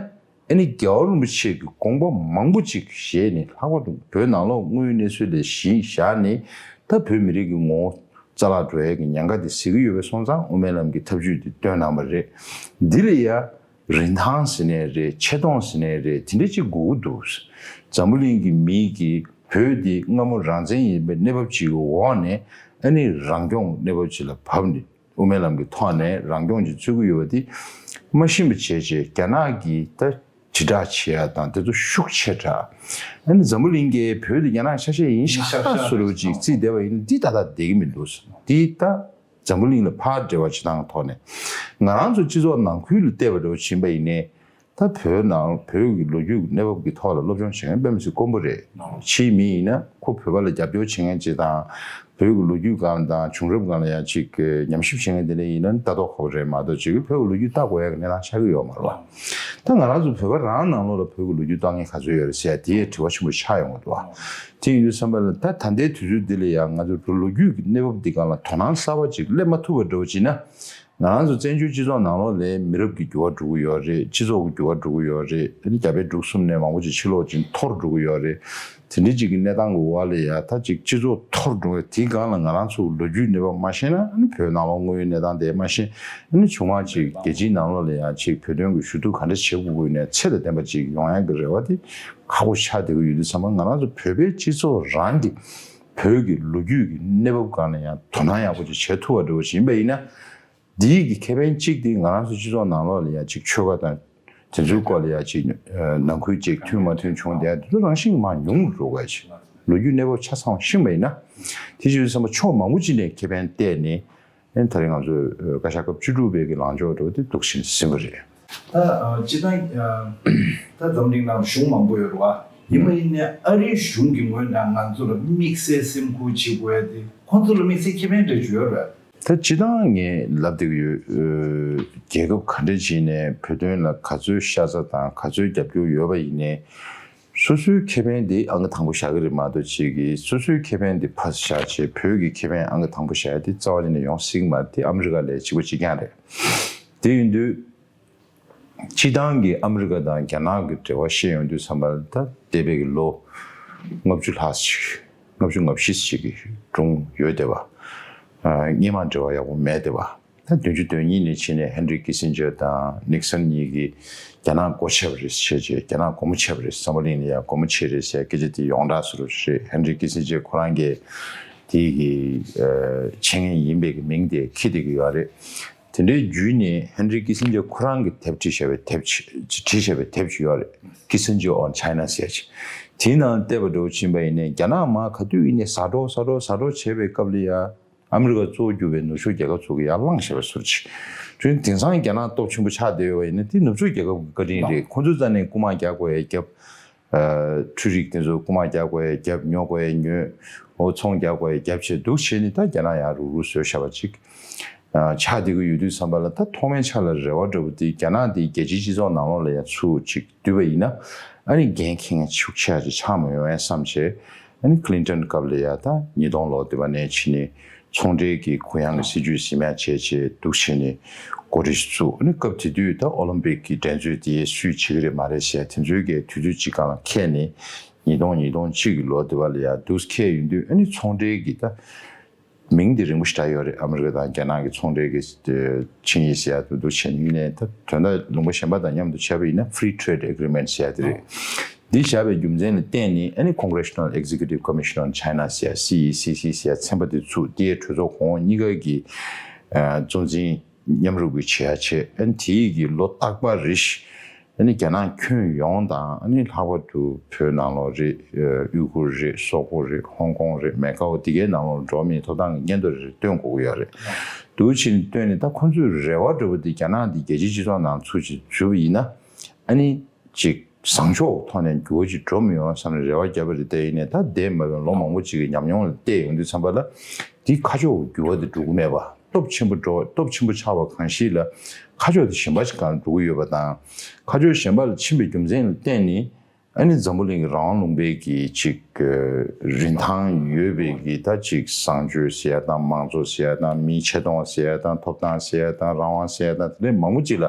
ཨ་ནི་རྒྱལ་བ་རིན་པོ་ཆེ་གི་དགོངས་པ་མང་པོ་ཅིག་བཞེས་ནས། ལྷག་པར་དུ་བོད་ནང་ལོགས་དངོས་ཡོད་གནས་ཚུལ་ལ་གཞི་བཞག་ནས། ད་བོད་མི་རིགས་ཀྱི་ངོ་བོ་རྩ་བརླག་འགྲོ་ཡས་ཀྱི་ཉེན་ཁ་དེ་གཟིགས་ཀྱི་ཡོད་པའི་སོང་ཙང་། དབུ་མའི་ལམ་གྱི་ཐབས་ཇུས་དེ་བཏོན་གནང་བ་རེད། འདི་ལ་ཡ་རིན་ཐང་ཟེར་ནའི་རེད། ཆེ་མཐོང་ཟེར་ནའི་རེད། དེ་འདྲ་ཅིག་དགོས་ཀྱི་འདུག་འཛམ་བུ་གླིང་གི་མིའི་གི་བོད་འདི་སྔ་མོ་རང་བཙན་ཡིན་པའི་གནས་བབ་ཅིག་གི་འོག་ནས། ཨ་ནི་རང་སྐྱོང་གནས་བབ་ཅིག་ལ་བབས་ནས། དབུ་མའི་ལམ་གྱི་ཐོག་ནས་རང་སྐྱོང་ཅིག་རྩོད་ཀྱི་ཡོད་པ་དེ་མ་ཤེས་པ་བྱས་བྱས། རྒྱ་ནག་གིས་ད་དྲིལ་བསྒྲགས་བྱེད་ཡ་དང་དེ་ཚོ་ཤུགས་ཆེ་དྲགས། ཨ་ནི་འཛམ་བུ་གླིང་གིས་བོད་དེ་རྒྱ་ནག་ཆ་ཤས་ཡིན་ཤག་བཟོ་འདྲ་བོ་ཅིག་བརྩིས་བསྡད་པ་ཡིན་ན། འདི་ད་ལྟ་བསྡད་ཀྱི་མི་འདུག་འདི་ད་འཛམ་བུ་གླིང་ལ་ཕར་འབྲེལ་བ་བྱེད་སྟངས་ཐོག་ནས། ང་རང་ཚོ་སྤྱི་ཚོགས་ནང་ཁུལ་ལ་བལྟས་པ་འདྲ་བོ་ཕྱིན་པ་ཡིན་ནའི། ད་བོད་ནང་བོད་ཀྱི་ལོ་རྒྱུས་ཀྱི་གནས་བབ་ཀྱི་ཐོག་ལ་སློབ་སྦྱོང་བྱེད་མཁན་དཔེ་མི་སྲིད་དཀོན་པོ་རེད། ཕྱིའི་མི་ཡིན་ན་ཁོ་བོད་པ་ལ་རྒྱབ་སྐྱོར་བྱེད་མཁན་ཅིག་དང་། བོད་ཀྱི་ལོ་རྒྱུས་སྒང་དང་བྱུང་རབས་སྒང་ལ་ཡང་ཅིག་ཉམས་ཞིབ་བྱེད་མཁན་དེ་འདྲ་ཡིན་ན་ལྟ་རྟོག་ཁག་པོ་རེད་མ་གཏོགས། ཅིག་བོད་ཀྱི་ལོ་རྒྱུས་ལྟ་དགོས་ཡ་གི་གནས་སྟངས་ཆགས་ཀྱི་ཡོད་མ་རེད་པ། ད་ང་རང་ཚོ་བོད་པ་རང་ནང་ལོགས་ལ་བོད་ཀྱི་ལོ་རྒྱུས་ལྟ་མཁན་ག་ཚོད་ཡོད་རེད་ཟེར་ཡ་དེ་ཡང་དྲི་བ་ཆེན་པོ་ཆགས་ཡོང་གི་འདུག་བ། དེ་ཡིན་དུས་ཙམ་པ་ལ་ད་ད་ལྟའི་དུས་ཚོད་འདི་ལ་ཡང་ང་ཚོ་ལོ་རྒྱུས་ཀྱི་གནས་བབ་འདི་སྒང་ལ་དོ་སྣང་གསར་པ་ཅིག་སླེབས་མ་ཐུབ་པ་འདྲ་བོ་ཅིག་ན། ང་རང་ཚོ་བཙན་བྱོལ་སྤྱི་ཚོགས་ནང་ལོགས་ལ་མི་རབས་ཀྱི་འགྱུར་བ་འགྲོ་གི་ཡོད་རེད། སྤྱི་ཚོགས་ཀྱི་འགྱུར་བ་འགྲོ་གི་ཡོད་རེད། ཨ་ནི་རྒྱ་བལ་འབྲུག་གསུམ་ནས་མང་པོ་ཅིག་ཕྱི་ལོགས་ཅིག་འཐོར་འགྲོ་གི་ཡོད་རེད། དེ་འདྲའི་ཅིག་གི་གནས་སྟངས་ཀྱི་འོག་ལ་ཡ་ད་ཅིག་སྤྱི་ཚོགས་འཐོར་འགྲོ་བའི་དེའི་སྒང་ལ་ང་རང་ཚོ་ལོ་རྒྱུས་གནས་བབ་མ་ཤེས་ན། ཨ་ནི་བོད་ནང་ལོགས་དངོས་ཡོད་གནས་སྟངས་དེ་མ་ཤེས། ཨ་ནི་བྱུང་བ་ཅིག་རྒྱལ་སྤྱིའི་ནང་ལོགས་ལ་ཡ་ཅིག་བོད་དོན་གྱི་ཞུ་གཏུག་ག་འདྲ་བྱེད་དགོས་ཀྱི་ཡོད་ན་ཚད་དང་ལྡན་པ་ཅིག་ཡོང་ཡག་གི་རེ་བ་དེ་ཁག་པོ་ཆགས་བསྡད་ཀྱི་ཡོད་དུས་ཙམ་པ། ང་རང་ཚོ་བོད་པའི་སྤྱི་ཚོགས་རང་གི་བོད་ཀྱི་ལོ་རྒྱུས་ཀྱི་གནས་བབ་སྒང་ལ་ཡང་དོ་སྣང་ཡག་པོ་ཅིག་བྱེད་ཐུབ་པ་འདྲ་བོ་ཞིག་ཡིན་པ་ཡིན་ན། འདིའི་གི་ཁེ་ཕན་གཅིག་དེ་ང་རང་ཚོ་སྤྱི་ཚོགས་ནང་ལོགས་ལ་ཡ་ཅིག་ཆོལ་ཁ་དང་དེ་ཚོའི་སྐོར་ལ་ཡ་ཅིག་ནང་ཁུལ་ཅིག་མཐུན་མ་མཐུན་བྱུང་བསྡད་དེ་ཚོ་རང་བཞིན་གྱིས་མར་ཉུང་རུ་འགྲོ་གི་ཅིག་ལོ་རྒྱུས་གནས་བབ་ཆ་ཚང་ཤེས་པ་ཡིན་ན། དེ་བྱེད་དུས་ཙམ་པ་ཕྱོགས་མང་པོ་ཅིག་ནས་ཁེ་ཕན་བལྟས་ནས། ཨ་ནི་ད་རེས་ང་ཚོས་བཀའ་ཤག་སྐབས་བཅུ་དྲུག་པའི་གི་ལངས་ཕྱོགས་འདྲ་བོ་དེ་འདུག་བཞིན་ཟིན་པ་རེད། ད་ཨ་སྤྱི་བཏང་ཨ་ད་འཛམ་གླིང་ནང་གཞུང་མང་པོ་ཡོད་རེད་བ། ཡིན་པ་ཡིན་ནའི་ཨ་རིའི་གཞུང་གི་ངོས་ནས་ང་ཚོ་ལ་དམིགས་བསལ་སེམས་ཁུར་བྱེད་དགོས་ཡ་དེ་ཁོང་ཚོ་ལ་དམིགས་བསལ་ཁེ་ཕན་འདྲ་ཅིག་ཡོད་རེད། ད་སྤྱི་བཏང་ངས་ལབ་བསྡད་ཀྱི་ཡོད། ཨ་རྒྱལ་ཁབ་ག་འདྲ་ཅིག་ནས་བོད་དོན་ལ་ག་ཚོད་ཤ་ཚ་དང་ག་ཚོད་རྒྱབ་སྐྱོར་ཡོད་པ་ཡིན་ནའི། སོ་སོའི་ཁེ་ཕན་དེ་ཨང་ཀི་དང་པོ་བཞག་གི་རེད་མ་གཏོགས། ཅིག་གིས་སོ་སོའི་ཁེ་ཕན་དེ་ཕར་བཞག་བྱས་བོད་ཀྱི་ཁེ་ཕན་ཨང་ཀི་དང་པོ་བཞག་ཡ་དེ་རྩ་བ་ཉིད་ནས་ཡོང་སྲིད་ཀྱི་མ་རེད། དེ་ཨ་མི་རི་ཀ་ལ་གཅིག་པ་གཅིག་རྐྱང་རེད། དེ་ཡིན་དུས་སྤྱིར་བཏང་གི་ཨ་མི་རི་ཀ་དང་རྒྱ་ནག་གི་འབྲེལ་བ་བཤད་ཡོང་དུས་ཙམ་པ་ལ། ད་འདས་པའི་གི་ལོ་ལྔ་བཅུ་ལྷག་ཅིག་ལྔ་བཅུ་ང་བཞི་ཅིག་གི་སྒྲུང་ཡོད་བསྡད་པ། ཨ་སྔོན་མ་འབྲེལ་བ་ཡག་པོ་མེད་བསྡད་པ། ད་བདུན་ཅུ་དོན་གཉིས་ནས་ཕྱིན་ནས་ཧན་རི་ཀི་སིན་ཇར་དང་ནིག་སན་གཉིས་ཀྱིས་རྒྱ་ནག་སྒོ་ཕྱེ་བ་རེད་ཟེར་བྱས། རྒྱ་ནག་སྒོ་མོ་ཕྱེ་བ་རེད། འཛམ་བུ་གླིང་ལ་ཡང་སྒོ་མོ་ཕྱེ་རེད་ཟེར་སྐད་ཆ་དེ་ཡོངས་གྲགས་སུ་རེད། ཧན་རི་ཀི་སིན་ཇར་ཁོ་རང་གིས་དེ་གི་ཨ་འཆད་ཉན་ཡིན་པའི་གི་མིང་དེ་འཁྱེར་བསྡད་ཀྱི་ཡོད་རེད། དེ་འདྲའི་བརྒྱུད་ནས་ཧན་རི་ཀི་སིན་ཇར་ཁོ་རང་གིས་དེབ་བྲིས་བཞག་པའི་དེབ་ཅིག་བྲིས་བཞག་པའི་དེབ་ཅིག་ཡོད་རེད། Kissinger on China ཟེར་ཅིག་དེའི་ནང་བལྟས་པ་འདྲ་བོ་ཕྱིན་པ་ཡིན་ནའི་རྒྱ་ནག་མར་ག་དུས་ཡིན་ནའི་ཟ་འགྲོ་ཟ་འགྲོ་ཟ་འགྲོ་བྱས་པའི་སྐབས་ལ་ཡ། ཨ་མི་རི་ཀ་གཙོ་བོ་གྱུར་པའི་ནུབ་ཕྱོགས་རྒྱལ་ཁབ་ཚོ་གིས་ཡར་བླངས་བཞག་པའི་བཟོ་འདྲ་ཅིག་བྱུང་། དེང་སང་རྒྱ་ནག་སྟོབས་ཆེན་པོ་ཆགས་བསྡད་ཡོད་པ་ཡིན་ན་དེ་ནུབ་ཕྱོགས་རྒྱལ་ཁབ་ཀྱི་བཀའ་དྲིན་རེད། ཁོང་ཚོའི་རྩ་ནས་རྐུ་མ་རྒྱག་དགོས་ཡ་རྒྱབ། ཨ་འཕྲུལ་རིག་དེ་ཚོ་རྐུ་མ་རྒྱག་དགོས་ཡ་རྒྱབ། ཉོ་དགོས་ཡ་ཉོས། འོ་ཚོང་རྒྱག་དགོས་ཡ་རྒྱབ་བྱས་འདུག་བྱས་ནས་ད་རྒྱ་ནག་ཡར་རུག་རུག་བཟོས་བཞག་པ་ཅིག་ཨ་ཆགས་བསྡད་ཀྱི་ཡོད་དུས་ཙམ་པ་ལ། ད་ཐོག་མའི་ཆ་ལ་རེ་བ་འདྲ་བོ་དེ་རྒྱ་ནག་དེ་རྒྱལ་སྤྱིའི་སྤྱི་ཚོགས་ནང་ལོགས་ལ་ཡ་ཚུར་ཅིག་བསྡུས་པ་ཡིན་ན། ཨ་ནི་འགན་འཁྱེར་མཁན་ཤུགས་ཆེ་ཅིག་ཆགས་མ་ཡོང་ངས་བསམ་བྱས། ཨ་ནི་ཀི་ལིན་ཊོན་སྐབས་ལ་ཡ་ད་ཉིས་སྟོང་ལོ་དེ་བ་ནས་ཕྱིན་ནས་ཚོང་འབྲེལ་གྱི་གུ་ཡངས་ཀྱི་སྲིད་ཇུས་ཟིན་མ་བྱས་བྱས་འདུག་བྱས་ནས་འགོ་ཁྲིད་བཙུགས། ཨ་ནི་སྐབས་དེ་དུས་ད་ཨོ་ལིམ་པིག་གི་འགྲན་རྩོད་དེ་སུས་བྱེད་ཀྱི་རེད་མ་རེད་ཟེར་དེ་ཚོའི་གི་དུས་ཚོད་ཅིག་སྒང་ལ་འཁེལ་ནས། ཉིས་སྟོང་ཉིས་སྟོང་གཅིག་གི་ལོ་དེ་བ་ལ་ཡ་འདུག་འཁེལ་ཡོང་དུས། ཨ་ནི་ཚོང་འབྲེལ་གྱི་ད་མིང་དེ་རིང་པོ་ཞེ་དྲག་ཡོད་རེད། ཨ་མི་རི་ཀ་དང་རྒྱ་ནག་གི་ཚོང་འབྲེལ་གྱི་ཆིངས་ཡིག་ཟེར་ཡ་དེ་འདུག་བྱས་ནས། ཡིན་ནའི་ད་དོན་དག་ལུང་པ་གཞན་པ་དང་མཉམ་དུ་བྱས་པ་ཡིན་ན་Free Trade Agreement ཟེར་ཡ་དེ་རེད། འདི་བཞག་པའི་རྒྱུ་མཚན་ལ་བརྟེན་ནས། ཨ་ནི་Congressional Executive Commission on China ཟེར་ཡ། སི་ཨི་སི་སི་ཟེར་ཡ་ཚན་པ་དེ་ཚུགས། དེའི་གྲོས་ཚོགས་གོང་འོག་གཉིས་ཀ་གི་ཨ་གཙོ་འཛིན་མཉམ་རུབ་ཀྱིས་བྱེད་ཡ་བྱས། ཨ་ནི་དེའི་གི་ལོ་རྟག་པར་རེ་བཞིན། ཨ་ནི་རྒྱ་ནག་ཁྱོན་ཡོངས་དང་། ཨ་ནི་ལྷག་པར་དུ་བོད་ནང་ལོགས་རེད། ཨ་ཡུ་གུར་རེད། སོག་པོ་རེད། ཧོང་ཀོང་རེད། མེ་ཀའོ་དེ་གའི་ནང་ལོགས་འགྲོ་བ་མིའི་ཐོབ་ཐང་གི་སྙན་ཐོ་རེ་རེ་སྟོན་དགོས་ཀྱི་ཡོད་རེད། འདུག་བྱས་ནས་སྟོན་ནས། ད་ཁོང་ཚོའི་རེ་བ་འདྲ་བོ་དེ་རྒྱ་ནག་འདི་རྒྱལ་སྤྱིའི་སྤྱི་ཚོགས་ནང་ཚུར་ཅིག་འཛུལ་བ་ཡིན་ན། ཨ་ནི་ཅིག་བཟང་ཕྱོགས་ཐོག་ནས་འགྱུར་བ་ཅིག་འགྲོ་མི་ཡོང་བསམ་ནས་རེ་བ་བརྒྱབ་པ་རེད། དེ་ཡིན་ནའི་ད་འདས་མ་བའི་ལོ་མང་པོ་ཅིག་གི་ཉམས་མྱོང་ལ་བལྟས་ཡོང་དུས་ཙམ་པ་ལ། འདི་ཁ་ཕྱོགས་འགྱུར་བ་དེ་འགྲོ་གི་མེད་པ། སྟོབས་ཆེན་པོ་འགྲོ། སྟོབས་ཆེན་པོ་ཆགས་པ་གང་ཞིག་ལ་ཁ་ཕྱོགས་དེ་གཞན་པ་ཞིག་སྒང་འགྲོ་གི་ཡོད་པ་དང་། ཁ་ཕྱོགས་གཞན་པ་ལ་ཕྱིན་པའི་རྒྱུ་མཚན་ལ་བརྟེན་ནས། ཨ་ནི་འཛམ་བུ་གླིང་གི་རང་དབང་ལུང་པའི་གི་ཅིག་རིན་ཐང་ཡོད་པའི་གི་ད་ཅིག་བཟང་སྤྱོད་ཟེར་ཡ་དང་། མང་གཙོ་ཟེར་ཡ་དང་། མིའི་ཆེ་མཐོང་ཟེར་ཡ་དང་། ཐོབ་ཐང་ཟེར་ཡ་དང་། རང་དབང་ཟེར་ཡ་དང་། དེ་འདྲའི་མང་པོ་ཅིག་ལ་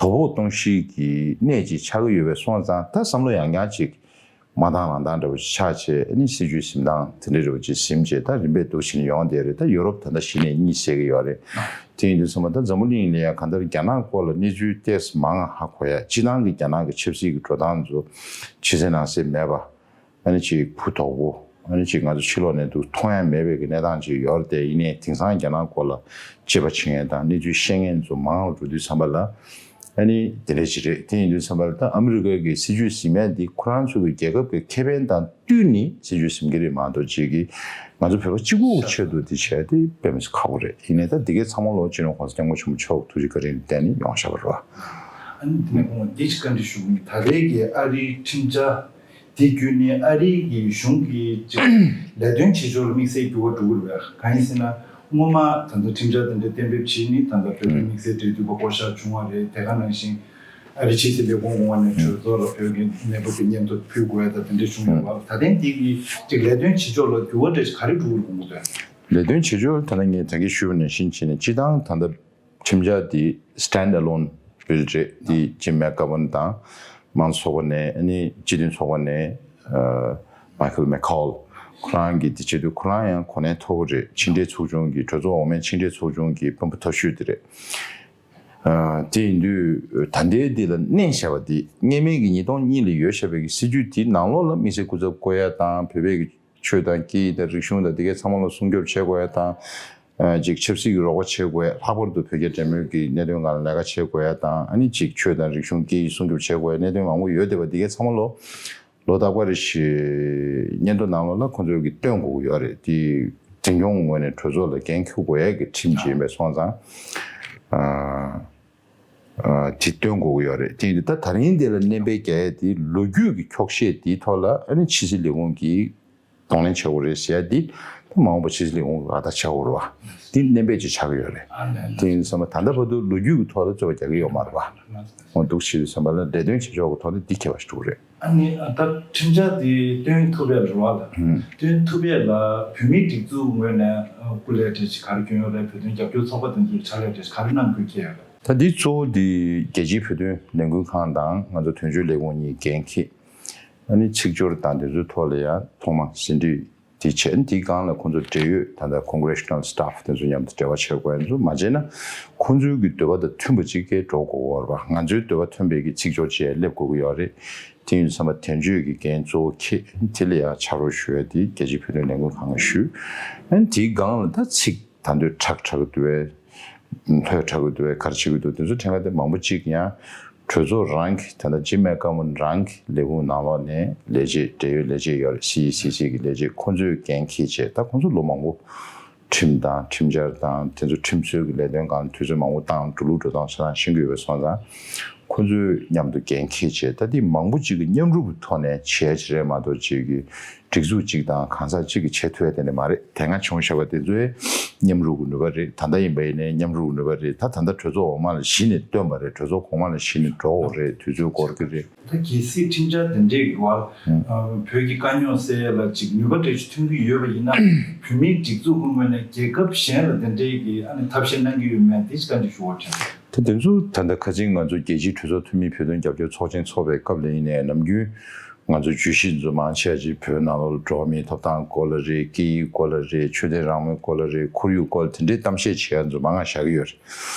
དོ་ཕོག་གཏོང་གཞིའི་གི་གནས་ཅིག་ཆགས་ཀྱི་ཡོད་པས་སོང་ཙང་། ད་བསམ་བློ་ཡང་ཡང་ཅིག་མ་འདང་རང་འདང་འདྲ་བོ་ཅིག་ཆགས་བྱས། ཨ་ནི་སྲིད་ཇུས་འཛིན་སྟངས་དེ་འདྲ་འདྲ་བོ་ཅིག་ཟིན་བྱས། ད་རིམ་པས་འདུག་བྱས་ནས་ཡོང་བསྡད་རེད། ད་ཡོ་རོབ་ད་ལྟ་གཞི་ནས་གཉིད་སད་ཀྱི་ཡོད་རེད། དེ་ཡིན་དུས་ཙམ་པ་ད་འཛམ་བུ་གླིང་ལ་ཡང་གང་ལྟར་རྒྱ་ནག་སྐོར་ལ་གནས་ཚུལ་ཏོག་ཙམ་མང་ང་ཧ་གོ་ཡ། སྤྱིར་བཏང་གི་རྒྱ་ནག་གི་ཆབ་སྲིད་ཀྱི་འགྲོ་སྟངས་ཚོ་ཕྱི་གསལ་ནང་གསལ་མེད་པ། ཨ་ནི་ཅིག་བུ་དོག་པོ། ཨ་ནི་ཅིག་ང་ཚོ་ཕྱི་ལོགས་ནས་འདུག་མཐོང་ཡ་མེད་པའི་གི་གནས་སྟངས་ཅིག་ཡོད་རེད་དེ། ཡིན་ནའི་དེང་སང་རྒྱ་ནག་སྐོར་ལ་དཔྱད་པ་བྱེད་མཁན་དང་གནས་ཚུལ་ཤེས་མཁན་ཚོ་མང་རུ་འགྲོ་དུས་ཙམ་པ་ལ། ཨ་ནི་དེ་འདྲ་ཅིག་རེད། དེ་ཡིན་དུས་ཙམ་པ་ལ་ད་ཨ་མི་རི་ཀ་གི་སྲིད་ཇུས་འཛིན་མཁན་འདི་ཁོ་རང་ཚོ་གི་རྒྱལ་ཁབ་ཀྱི་ཁེ་ཕན་དང་བསྟུན་ནས་སྲིད་ཇུས་འཛིན་གྱི་རེད་མ་གཏོགས། ཅིག་གིས་ང་ཚོ་བོད་པ་གཅིག་པུའི་ཆེད་དུ་འདི་བྱས་ཏེ་དཔེ་མི་སྲིད་ཁག་པོ་རེད། ཡིན་ནའི་ད་འདི་གའི་ཚང་མ་ལོ་སྤྱི་ནོར་༸གོང་ས་༸སྐྱབས་མགོན་ཆེན་པོ་མཆོག་ཐུགས་རྗེ་བཀའ་དྲིན་བརྟེན་ནས་ཡོང་བཞག་པ་རེད་བ། ཨ་ནི་འདི་ནས་ཁོང་འདི་ཅིག་བཀའ་འདྲི་ཞུ་གི་ཡིན། ད་རེས་ཀྱི་ཨ་རིའི་ཁྲིམས་འཆར་འདི་བརྒྱུད་ནས་ཨ་རིའི་གི་གཞུང་གི་ཅིག་ལས་དོན་བྱེད་ཕྱོགས་ལ་དམིགས་བསལ་འགྱུར་བ་འགྲོ་གི་རེད་བས། གང་ཡིན་ཟེར་ན། སྔོན་མ་ད་ལྟ་ཁྲིམས་འཆར་དེ་འདྲ་གཏན་འབེབས་བྱས་ནས་ད་ལྟ་བོད་དོན་དམིགས་བསལ་འབྲེལ་མཐུད་པ་བསྐོ་བཞག་བྱུང་བ་རེད། དེ་ག་ནང་བཞིན་ ཨ་རི་ཕྱི་སྲིད་ལས་ཁུངས་ངོས་ནས་གྲོས་ཚོགས་ལ་བོད་ཀྱི་གནས་བབ་ཀྱི་སྙན་ཐོ་ཕུལ་དགོས་ཡ་དང་དེ་འདྲ་བྱུང་ཡོད་པ། ད་ཐེངས་འདི་གི་ཅིག་ལས་དོན་བྱེད་ཕྱོགས་ལ་འགྱུར་བ་འདྲ་ཞིག་ག་རེ་འགྲོ་གི་རེད་དགོངས་ཀྱི་འདུག་ལས་དོན་བྱེད་ཕྱོགས་ད་ལྟ་ངས་ད་གིན་ཞུས་པ་ནང་བཞིན་བྱས་ནས་སྤྱི་བཏང་ད་ལྟ་ཁྲིམས་འཆར་འདི་stand alone bill རེད། འདི་ཇིམ་མེག་གྷ་ཝན་དང་དམངས་གཙོ་ཚོགས་པ་ནས། ཨ་ནི་སྤྱི་མཐུན་ཚོགས་པ་ནས་ཨ་མའི་ཁལ་མེག་ཁོལ་ཁོ་རང་གིས་འདི་བྱེད་དུས་ཁོ་རང་ཡང་གོ་གནས་མཐོ་པོ་རེད། ཕྱི་འབྲེལ་ཚོགས་ཆུང་གི་གྲོས་ཚོགས་འོག་མའི་ཕྱི་འབྲེལ་ཚོགས་ཆུང་གི་དཔོན་པོ་མཐོ་ཤོས་དེ་རེད། ཨ་དེ་ཡིན་དུས་ད་ལྟའི་འདི་ལ་མནན་བཞག་པ་འདི་སྔོན་མའི་གི་ཉིས་སྟོང་གཉིས་ལ་ཡོད་བཞག་པའི་གི་སྲིད་ཇུས་དེའི་ནང་ལོགས་ལ་དམིགས་བསལ་སྐུ་ཚབ་བསྐོ་ཡ་དང་བོད་པའི་གི་ཆོས་དང་སྐད་ཡིག་དང་རིག་གཞུང་དང་དེ་གའི་ཚང་མ་ལ་སྲུང་སྐྱོབ་བྱེད་དགོས་ཡ་དང་། ཨ་ཅིག་ཆབ་སྲིད་ཀྱི་རོགས་པ་བྱེད་དགོས་ཡ། ལྷག་པར་དུ་བོད་རྒྱ་འབྲེལ་མོལ་གྱི་གནད་དོན་སྒང་ལ་ལས་ཀ་བྱེད་དགོས་ཡ་དང་། ཨ་ནི་ཅིག་ཆོས་དང་རིག་གཞུང་སྐད་ཡིག་སྲུང་སྐྱོབ་བྱེད་དགོས་ཡ་གནད་དོན་མང་པོ་ཡོད་བསྡད་པ་འདི་གའི་ཚང་མ་ལོ་ལོ་རྟག་པར་རེ་བཞིན་སྙན་ཐོ་ནང་ལོགས་ལ་ཁོང་ཚོས་ཀྱི་སྟོན་དགོས་ཀྱི་ཡོད་རེད། དེ་འཛིན་སྐྱོང་ངོས་ནས་གྲོས་ཚོགས་ལ་འགན་འཁྱེར་དགོས་ཡ་གི་ཁྲིམས་ཅིག་ཡིན་པས་སོང་ཙང་། ཨ་ཨ་དེ་སྟོན་དགོས་ཀྱི་ཡོད་རེད། དེ་ཡིན་དུས་ད་ད་རིང་འདི་ལ་སྣོན་པ་རྒྱག་ཡ་དེ་ལོ་རྒྱུས་ཀྱི་འཁྱོག་བཤད་དེའི་ཐོག་ལ་ཨ་ནི་ཕྱི་སྲིད་ལས་ཁུངས་ཀྱིས་གདོང་ལེན་བྱེད་དགོས་རེད་ཟེར་ཡ་འདི་ད་མ་འོངས་པ་ཕྱི་སྲིད་ལས་ཁུངས་ལ་ལག་བསྟར་བྱ་དགོས་རེད་བ། འདི་སྣོན་པ་ཅིག་ཆགས་ཀྱི་ཡོད་རེད། ཨ་ལས། དེ་ཡིན་དུས་ཙམ་པ་ད་ལྟ་བར་དུ་ལོ་རྒྱུས་ཀྱི་ཐོག་ལ་རྩོད་པ་རྒྱག་གི་ཡོད་མ་རེད་བ། འོ་འདུག་བྱེད་དུས་ཙམ་པ་ལ་ལས་དོན་བྱེད་ཕྱོགས་ཀྱི་ཐོག་ནས་འདི་ཁྱད་པར་ཞིག་འགྲོ་གི་རེད། ཨ་ནི་ད་ཁྲིམས་འཆར་འདི་སྟོན་ཐུབ་ཡ་རེད་བ་ལ། ཧུམ། སྟོན་ཐུབ་ཡ་ལ་བོད་མིའི་སྒྲིག་འཛུགས་ངོས་ནས་ཨ་སྐུ་ལས་བྲེལ་ཞིག་ག་རེ་སྐྱོན་ཡོད་རེད། བོད་དོན་རྒྱབ་སྐྱོར་ཚོགས་པ་དེ་ཚོས་ཕྱག་ལས་བྲེལ་ཞིག་ག་རེ་གནང་དགོས་ཀྱི་ཡོད་རེད། ད་འདི་གཙོ་བོ་འདི་རྒྱལ་སྤྱིའི་བོད་དོན་ལས་འགུལ་ཁང་དང་ང་ཚོ་དོན་གཅོད་ལས་ཁུངས་གཉིས་འགན་འཁྱེར། ཨ་ནི་ཚིག་སྦྱོར་དང་དེ་ཚོའི་ཐོག་ལ་ཡང་ཐོག་མ་ཟིན་བྲིས་དེ་བྱས། འདིའི་སྒང་ལ་ཁོང་ཚོ་འབྲེལ་ཡོད་ད་ལྟ་congressional staff དེ་ཚོ་མཉམ་དུ་འབྲེལ་བ་བྱེད་དགོས། ཡང་ཚོ་མ་བྱས་ན་ཁོང་ཚོའི་གི་འདོད་པ་དང་མཐུན་པ་ཅིག་གིས་འགྲོ་དགོས་ཀྱི་ཡོད་རེད་བ། ང་ཚོའི་འདོད་པ་མཐུན་པའི་གི་ཚིག་སྦྱོར་བྱས་སླེབས་དགོས་ཀྱི་ཡོད་རེད། དེ་ཡིན་དུས་ཙམ་པ་དོན་གཅོད་ཀྱི་འགན་གཙོ་བོ་འཁྱེར། དེ་ལ་ཡང་ཕྱག་རོགས་ཞུ་ཡ་དེ་རྒྱལ་སྤྱིའི་བོད་དོན་ལས་འགུལ་ཁང་ལ་ཞུས། ཨ་ནི་དེའི་སྒང་ལ་ད་ཚིག་ད་འདོད་ཁྲག་ཁྲག་གི་འདུག་བས། ལྷོད་ཁྲག་གི་འདུག་བས། ག་རེ་བྱེད་ཀྱི་འདུག་དེ་ཚོ་དྲན་ག་དེ་མང་པོ་ཅིག་ཡང་གྲོས་ཚོགས་རང་གི་ད་ལྟ་ཇིམ་མེག་གྷ་ཝན་རང་གི་ལས་ཁུངས་ནང་ལོགས་ནས་ལས་བྱེད་འབྲེལ་ཡོད་ལས་བྱེད་ཡོད་རེད། སི་ཨི་སི་སི་གི་ལས་བྱེད་ཁོང་ཚོས་འགན་འཁྱེར་བྱས། ད་ཁོང་ཚོ་ལོ་མང་པོ་ཁྲིམས་དང་ཁྲིམས་འཆར་དང་དེ་ཚོ་ཁྲིམས་སྲོལ་གྱི་ལས་དོན་སྒང་ལ་དུས་ཚོད་མང་པོ་བཏང་། འགྲོ་ལུགས་འགྲོ་སྟངས་ཆ་ཚང་ཤེས་ཀྱི་ཡོད་པ་སོང་ཙང་ཁོང་ཚོས་མཉམ་དུ་འགན་འཁྱེར་བྱས། ད་དེ་མང་པོ་ཅིག་གི་མཉམ་རུབ་ཀྱི་ཐོག་ནས་བྱས་བྱས་རེད་མ་གཏོགས་ཅིག་གི་སྒྲིག་འཛུགས་གཅིག་དང་གང་ཟག་གཅིག་གིས་བྱེད་ཐུབ་ཡ་དེ་འདྲ་མ་རེད། དེ་སྔ་བྱུང་བཞག་པ་དེ་ཚོའི་མཉམ་རུབ་ཀྱི་ནུས་པ་རེད། ད་ལྟ་ཡིན་པ་ཡིན་ནའི་མཉམ་རུབ་ཀྱི་ནུས་པ་རེད། ད་ད་ལྟ་གྲོས་ཚོགས་འོག་མ་ལ་གཞི་ནས་བཏོན་པ་རེད། གྲོས་ཚོགས་གོང་མ་ལ་གཞི་ནས་འགྲོ་དགོས་རེད། དུས་ཚོད་འགོར་གྱི་རེད། ད་གལ་སྲིད་ཁྲིམས་འཆར་དེ་འདྲའི་གི་བར་ཨ་བོད་ཀྱི་དཀའ་རྙོག་སེལ་ཡ་ལ་ཅིག་ནུས་པ་འདྲ་ཞིག་ཐོན་གྱི་ཡོད་པ་ཡིན་ན། བོད་མིའི་སྒྲིག་འཛུགས་ཀྱི་ངོས་ནས་རྒྱལ་ཁབ་གཞན་ལ་དེ་འདྲའི་གི་ཨ་ནི་ཐབས་ཤེས་གནང་གི་ཡོད་མེད་དེ་བཀའ་འདྲི་ཞུ་བར་དྲན། ད་དེ་ཚོ་ད་ལྟ་ཁ་སང་ང་ཚོ་རྒྱལ་སྤྱིའི་གྲོས་ཚོགས་འཐུས་མི་བོད་དོན་རྒྱབ་སྐྱོར་ཚོགས་ཆེན་ཚོགས་པའི་སྐབས་ལ་ཡིན་ནའི་ནམ་རྒྱུན་ང་ཚོ་བརྗོད་གཞི་འཛུགས་མང་ཆེ་བ་ཅིག་བོད་ནང་ལོགས་ལ་འགྲོ་བ་མིའི་ཐོབ་ཐང་སྐོར་ལ་རེད། སྐད་ཡིག་སྐོར་ལ་རེད། ཆོས་དད་རང་མོས་སྐོར་ལ་རེད། ཁོར་ཡུག་སྐོར་ལ་དེ་འདྲའི་གཏམ་བཤད་བྱེད་ཡ་འཛུགས་མང་ང་བཞག་གི་ཡོད་རེད།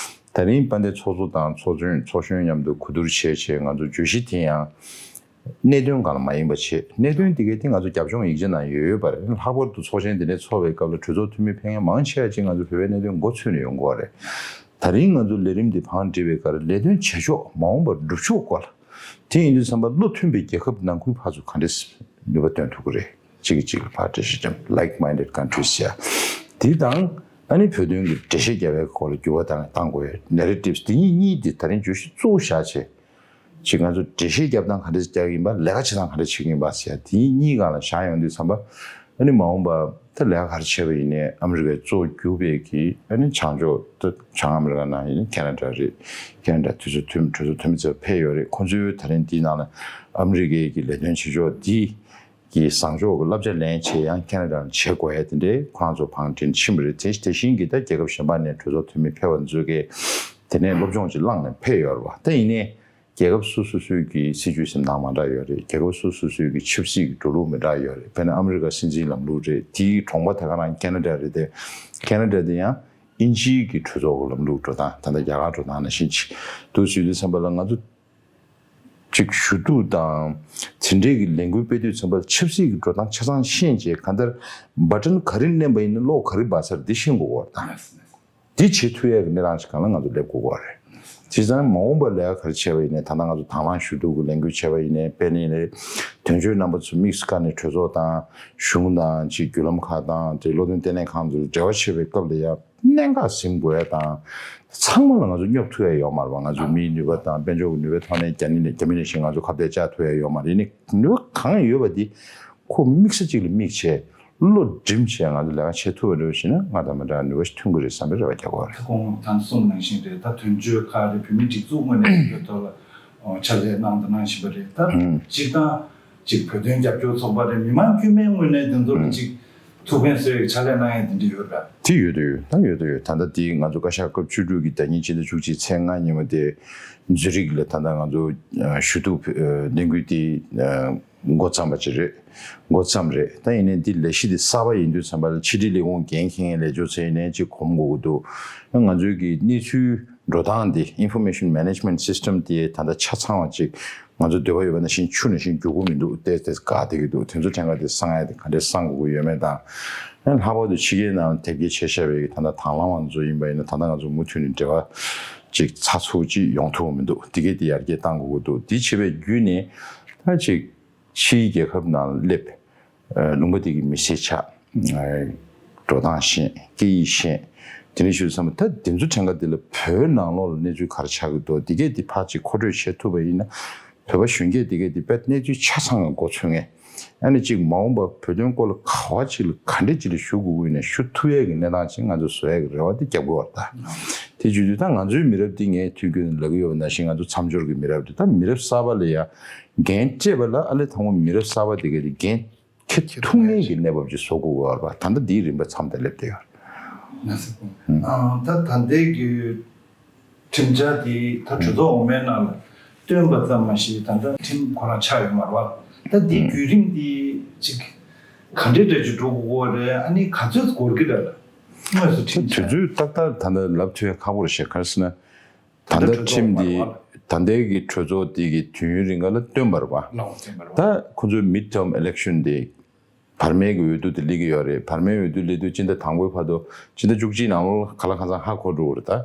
ད་རིང་དཔལ་ལྡན་ཚོགས་གཙོ་དང་ཚོགས་གཞོན་ཚོགས་གཞོན་མཉམ་དུ་གོ་བསྡུར་བྱས་བྱས་ང་ཚོ་བརྗོད་གཞི་དེ་ཡང་གནད་དོན་སྒང་ལ་མ་ཡིན་པ་བྱས། གནད་དོན་དེ་གའི་དེ་ང་ཚོ་རྒྱབ་ལྗོངས་ཡིག་ཆ་ནང་ཡོད་ཡོད་པ་རེད། ལྷག་པར་དུ་ཚོགས་ཆེན་དེ་འདྲའི་ཚོགས་པའི་སྐབས་ལ་གྲོས་ཚོགས་འཐུས་མི་ཕེབས་མཁན་མང་ཆེ་བ་ཅིག་ང་ཚོ་བོད་པའི་གནད་དོན་མགོ་འཚོས་ནས་ཡོང་གི་ཡོད་རེད། ད་རིང་ང་ཚོ་ལས་རིམ་འདི་བང་སྒྲིག་པའི་སྐབས་ལ་ལས་དོན་བྱེད་ཕྱོགས་མ་འོངས་པར་སྒྲུབ་ཕྱོགས་སྐོར་ལ། དེ་ཡིན་དུས་ཙམ་པ་བློ་མཐུན་པའི་རྒྱལ་ཁབ་ནང་ཁུལ་ཕར་ཚུར་ག་འདྲས་ནུས་པ་བཏོན་ཐུབ་ཀྱི་རེད། གཅིག་གིས་གཅིག་ལ་ཕར་འགྲེལ་བཤད་རྒྱབ། like minded countries ཡ་དེ་དང་། ཨ་ནི་བོད་དོན་གྱི་འགྲེལ་བཤད་རྒྱབ་པའི་སྐོར་ལ་འགྱུར་བ་བཏང་བཏང་དགོས་ཡ་narratives དེ་གཉིས་གཉིས་དེ་ད་རིང་བརྗོད་གཞི་གཙོ་བོ་བཞག་བྱས། ཅིག་ང་ཚོ་འགྲེལ་བཤད་རྒྱབ་སྟངས་ག་འདྲ་རྒྱག་གི་ཡིན་པ། ལས་ཀ་བྱེད་སྟངས་ག་འདྲ་བྱེད་ཀྱི་ཡིན་པ་ཟེར་ཡ་དེ་གཉིས་སྒང་ལ་བཞག་ཡོང་དུས་ཙམ་པ། ཨ་ནི་མ་འོངས་པ་ད་ལས་ཀ་ག་རེ་བྱས་པ་ཡིན་ནའི་ཨ་མི་རི་ཀའི་གཙོ་བོ་གྱུར་པའི་གི་ཨ་ནི་བྱང་ཕྱོགས་ད་བྱང་ཨ་མི་རི་ཀ་ནང་ཡིན་ན་ཁེ་ན་ཌ་རེད། ཁེ་ན་ཌ་དུས་ཚོད་ཐུང་གྲོས་ཚོགས་འཐུས་མི་ཚོ་ཕེབས་ཡོད་རེད། ཁོང་ཚོའི་ད་རིང་འདིའི་ནང་ལ་ཨ་མི་རི་ཀའི་གི་ལས་དོན་བྱེད་ཕྱོགས་འདི་གི་བཟང་ཕྱོགས་ཀྱི་བསླབ་བྱ་ལེན་བྱེད་ཡང་ཁེ་ན་ཌ་ལ་བྱེད་དགོས་ཡ་དེ་འདྲའི་ཁོ་རང་ཚོ་བང་སྒྲིག་ཕྱིན་པ་རེད། དེ་དེ་བཞིན་གྱི་ད་རྒྱལ་ཁབ་གཞན་པ་ནས་གྲོས་ཚོགས་འཐུས་མི་ཕེབས་པ་ཚོ་གིས་དེ་ནས་སློབ་སྦྱོང་ཅིག་བླངས་ནས་ཕེབས་ཡོད་རེད་བ། ད་ཡིན་ནའི། རྒྱལ་ཁབ་སོ་སོ་སོའི་གི་སྲིད་ཇུས་འཛིན་སྟངས་མ་འདྲ་ཡོད་རེད། རྒྱལ་ཁབ་སོ་སོ་སོའི་གི་ཆབ་སྲིད་ཀྱི་འགྲོ་ལུགས་མི་འདྲ་ཡོད་རེད། དཔེར་ན་ཨ་མི་རི་ཀ་སྲིད་འཛིན་ལམ་ལུགས་རེད། དེའི་གྲོང་པ་དེ་ག་རང་ཁེ་ན་ཌ་རེད་དེ། ཁེ་ན་ཌ་དེ་ཡང་དབྱིན་ཇིའི་གི་གྲོས་ཚོགས་ཀྱི་ལམ་ལུགས་འགྲོ་སྟངས། ད་ལྟ་རྒྱ་གར་འགྲོ་སྟངས་ནང་བཞིན་ཅིག་འདུག་ཟེར་དུས་ཙམ་པ་ལ་ང་ཚོ་ཅིག་ཞུ་གཏུག་དང་དེ་འདྲའི་གི་ལས་འགུལ་སྤེལ་དུས་ཙམ་པ་ལ་ཆབ་སྲིད་ཀྱི་འགྲོ་སྟངས་ཆ་ཚང་ཤེས་བྱས། གང་ལྟར་བ་ཊན་ག་རེ་མནན་པ་ཡིན་ན་གློག་ག་རེ་འབར་ས་རེད་འདི་ཤེས་དགོས་ཀྱི་ཡོད་རེད་ད། འདི་བྱེད་ཐུབ་ཡས་ཀྱི་གནས་སྟངས་ཤིག་སྒང་ལ་ང་ཚོ་སླེབས་དགོས་ཀྱི་རེད། བྱས་ཙང་མ་འོངས་པར་ལས་ཀ་ག་རེ་བྱས་པ་ཡིན་ནའི། ད་ལྟ་ང་ཚོ་དང་བླངས་ཞུ་གཏུག་གི་ལས་འགུལ་བྱས་པ་ཡིན་ནའི། དཔེར་ན་ཡིན་ནའི་དོན་གཅོད་རྣམ་པ་ཚོ་དམིགས་སུ་བཀར་ནས་གྲོས་ཚོགས་དང་གཞུང་དང་ཅིག་བརྒྱུད་ལམ་ཁག་དང་དེ་བློ་འདོན་ལྟེ་གནས་ཁང་ཚོ་ལ་འབྲེལ་བ་བྱེད་པའི་སྐབས་ལ་ཡང་གནད་འགག་ཟིན་དགོས་ཡ་དང་། ཚང་མ་ལ་ང་ཚོ་སྙོབ་ཐུབ་ཡ་ཡོད་མ་རེད་བ། ང་ཚོའི་མིའི་ནུས་པ་དང་དཔལ་འབྱོར་གྱི་ནུས་པའི་ཐོག་ནས་རྒྱ་ནི་ནས་རྒྱ་མི་ནང་བཞིན་ང་ཚོ་ཁ་གཏད་བཅག་ཐུབ་ཡ་ཡོད་མ་རེད། ནི་ནུས་པ་གང་ཡོད་པ་འདི་ཁོ་དམིགས་ས་གཅིག་ལ་དམིགས་བྱས། བློ་སྒྲིམ་བྱས་ང་ཚོ་ལས་ཀ་བྱེད་ཐུབ་པ་རེད་ཞེ་ན། ང་དང་མི་འདྲ་ནུས་པ་ཞིག་ཐོན་གྱི་རེད་བསམ་པའི་རེ་བ་རྒྱག་གི་ཡོད་རེད། ཁོང་དང་གསུངས་ནང་བཞིན་རེད། ད་དོན་གཅོད་ཁག་རེད། བོད་མིའི་སྒྲིག་འཛུགས་ངོས་ནས་ཡོད་ཐོག་ལ་ ཕྱག་ལས་གནང་དང་གནང་བཞིན་པ་རེད། ད་ཨུམ། སྤྱིར་བཏང་ཅིག་བོད་དོན་རྒྱབ་སྐྱོར་ཚོགས་པ་རེད། མི་མང་དཀྱུས་མའི་ངོས་ནས་དེ་ཚོ་ལ་ཨུམ། ཅིག་ཐུགས་ཕན་གསོས་ཡག་ཕྱག་ལས་གནང་ཡག་དེ་འདྲ་ཡོད་རེད། དེ་ཡོད་དེ་ཡོད། ད་ཡོད་དེ་ཡོད། ད་ལྟ་དེ་ང་ཚོ་བཀའ་ཤག་སྐབས་བཅུ་དྲུག་གི་ཟླ་ཉིན་སྤྱི་ཟླ་བཅུ་གཅིག་ཚེས་ལྔ་ཉིན་མོ་དེ་ཛུ་རིག་ལ་ད་ལྟ་ང་ཚོ་ཞུ་གཏུག་ལས་འགུལ་དེ་འགོ་བརྩམས་པ་ཅིག་རེད། འགོ་བརྩམས་རེད། ད་ཡིན་ནའི་འདི་ལས་གཞི་འདི་གསར་པ་ཡིན་དུས་ཙམ་པ་ལ་ཕྱི་དྲིལ་ལས་ཁུངས་འགན་འཁྱེར་མཁན་ལས་བྱེད་ཚོ་ཡིན་ནའི་ཅིག་གོམས་དགོས་ཀྱི་འདུག་ང་ཚོའི་གི་གནས་ཚུལ་འགྲོ་སྟངས་འདི་Information Management System དེ་ད་ལྟ་ཆ་ཚང་བ་ཅིག་ང་ཚོ་འདོད་པ་ཡོད་པ་ནང་བཞིན་ཆུ་ནང་བཞིན་རྒྱུག་གི་མི་འདུག་ཏོག་ཙམ་འགག་བསྡད་ཀྱི་འདུག་དེ་ཚོ་ཕྲན་ཁ་དེ་གསང་ཡ་དེ་ག་འདྲས་གསང་དགོས་ཀྱི་ཡོད་མེད་དང་། ཡང་ལྷག་པར་དུ་ཕྱི་རྒྱལ་ནང་དེབ་སྐྱེལ་བྱས་བཞག་པའི་གི་ད་ལྟ་དང་བླངས་བ་ཚོ་ཡིན་པ་ཡིན་ན་ད་ལྟ་ང་ཚོ་མུ་མཐུད་ནས་འབྲེལ་བ་ཅིག་ཚགས་ཚུད་ཅིག་ཡོང་ཐུབ་ཀྱི་མི་འདུག་དེ་གས་དེ་ཡར་རྒྱས་གཏང་དགོས་ཀྱི་འདུག་དེ་བྱེད་པའི་བརྒྱུད་ནས་ད་ཅིག་ཕྱིའི་རྒྱལ་ཁབ་ནང་སླེབས། ཨ། ལུང་པ་དེ་གི་མི་སེར་ཆགས། ཨ། འགྲོ་སྟངས་ཤེས། སྐད་ཡིག་ཤེས། དེ་འདྲ་ཞུ་བསམ་པ་ད་དེ་ཚོ་ཕྲན་ཁ་དེ་ལ་བོད་ནང་ལོགས་ལ་གནས་ཚུལ་ག་རེ་ཆགས་ཀྱི་འདུག་དེ་གས་དེ་ཕར་ཅིག་མཁོ་སྤྲོད་བྱེད་ཐུབ་པ་ཡིན་ན། བོད་པ་གཞོན་སྐྱེས་དེ་གས་དེ་དཔེ་གནས་ཚུལ་ཆ་ཚང་གི་མགོ་ཚོས་མཁན། ཨ་ནི་ཅིག་མ་འོངས་པ་བོད་དོན་སྐོར་ལ་ག་བ་ཅིག་ལ་ག་འདྲས་ཅིག་ལ་ཞུ་དགོས་ཀྱི་ཡོད་ན་ཞུ་ཐུབ་ཡས་ཀྱི་གནས་སྟངས་ཅིག་ང་ཚོ་བཟོ་ཡས་ཀྱི་རེ་བ་དེ་རྒྱབ་དགོས་པ་རེད་ད། དེ་བརྗོད་དུས་ད་ང་ཚོའི་མི་རབས་འདི་ངས་དུས་རྒྱུན་ལབ་ཀྱི་ཡོད་པ་ནང་བཞིན་ང་ཚོ་མཚམས་སྦྱོར་གྱི་མི་རབས་རེད། ད་མི་རབས་གསར་པ་ལ་ཡ་འགན་སྤྲད་པ་ལ་ཨ་ལས་དང་པོ་མི་རབས་གསར་པ་དེ་གས་དེ་འགན་འཁྱེར་ཐུབ་མཁན་གྱི་གནས་བབ་ཅིག་བཟོ་དགོས་ཀྱི་ཡོད་རེད་པ། ད་ལྟ་འདིའི་རིམ་པ་མཚམས་དེ་སླེབས་བསྡད་ཡོད་རེད། ན་སེ་ཀུང་། ཨ། ད་ད་ལྟའི་གི་ཁྲིམས་འཆར་དེ་ད་གྲོས་ཚོགས་འོག་མའི་ནང་ལ་བཏོན་པ་ཙམ་མ་ཞིག་ད་ལྟ་ཁྲིམས་ཁོ་རང་ཆགས་ཡོད་མ་རེད་པ། ད་འདིའི་བརྒྱུད་རིམ་དེ་ཅིག་ག་འདྲའི་འདྲ་ཅིག་འགྲོ་དགོས་ཀྱི་རེད། ཨ་ནི་ག་ཚོད་འགོར་གྱི་རེད་ལ། དངོས་སུ་ཁྲིམས་དུས་ཚོད་ཏག་ཏག་ད་ལྟ་ལབ་ཐུབ་ཡ་ཁག་པོ་རེད་ཤག་ག་རེ་ཟེར་ན། ད་ལྟ་ཁྲིམས་འདི་ད་ལྟའི་གི་གྲོས་ཚོགས་འདི་གི་དུས་ཡུན་རིང་ག་ལ་བཏོན་པ་རེད་པ། ད་ཁོ་ཚོའི་མིཌ་ཊརམ་ཨི་ལེག་ཤན་དེ་བར་མའི་གི་འོས་བསྡུ་དེ་སླེབས་ཀྱི་ཡོད་རེད། བར་མའི་འོས་བསྡུ་སླེབས་དུས་སྤྱི་ཟླ་དང་པོའི་བར་དུ་སྤྱི་ཟླ་བཅུ་གཅིག་ནང་ལོགས་ག་ལ་གང་འཚམ་ཧ་གོ་འགྲོ་གི་རེད་ད།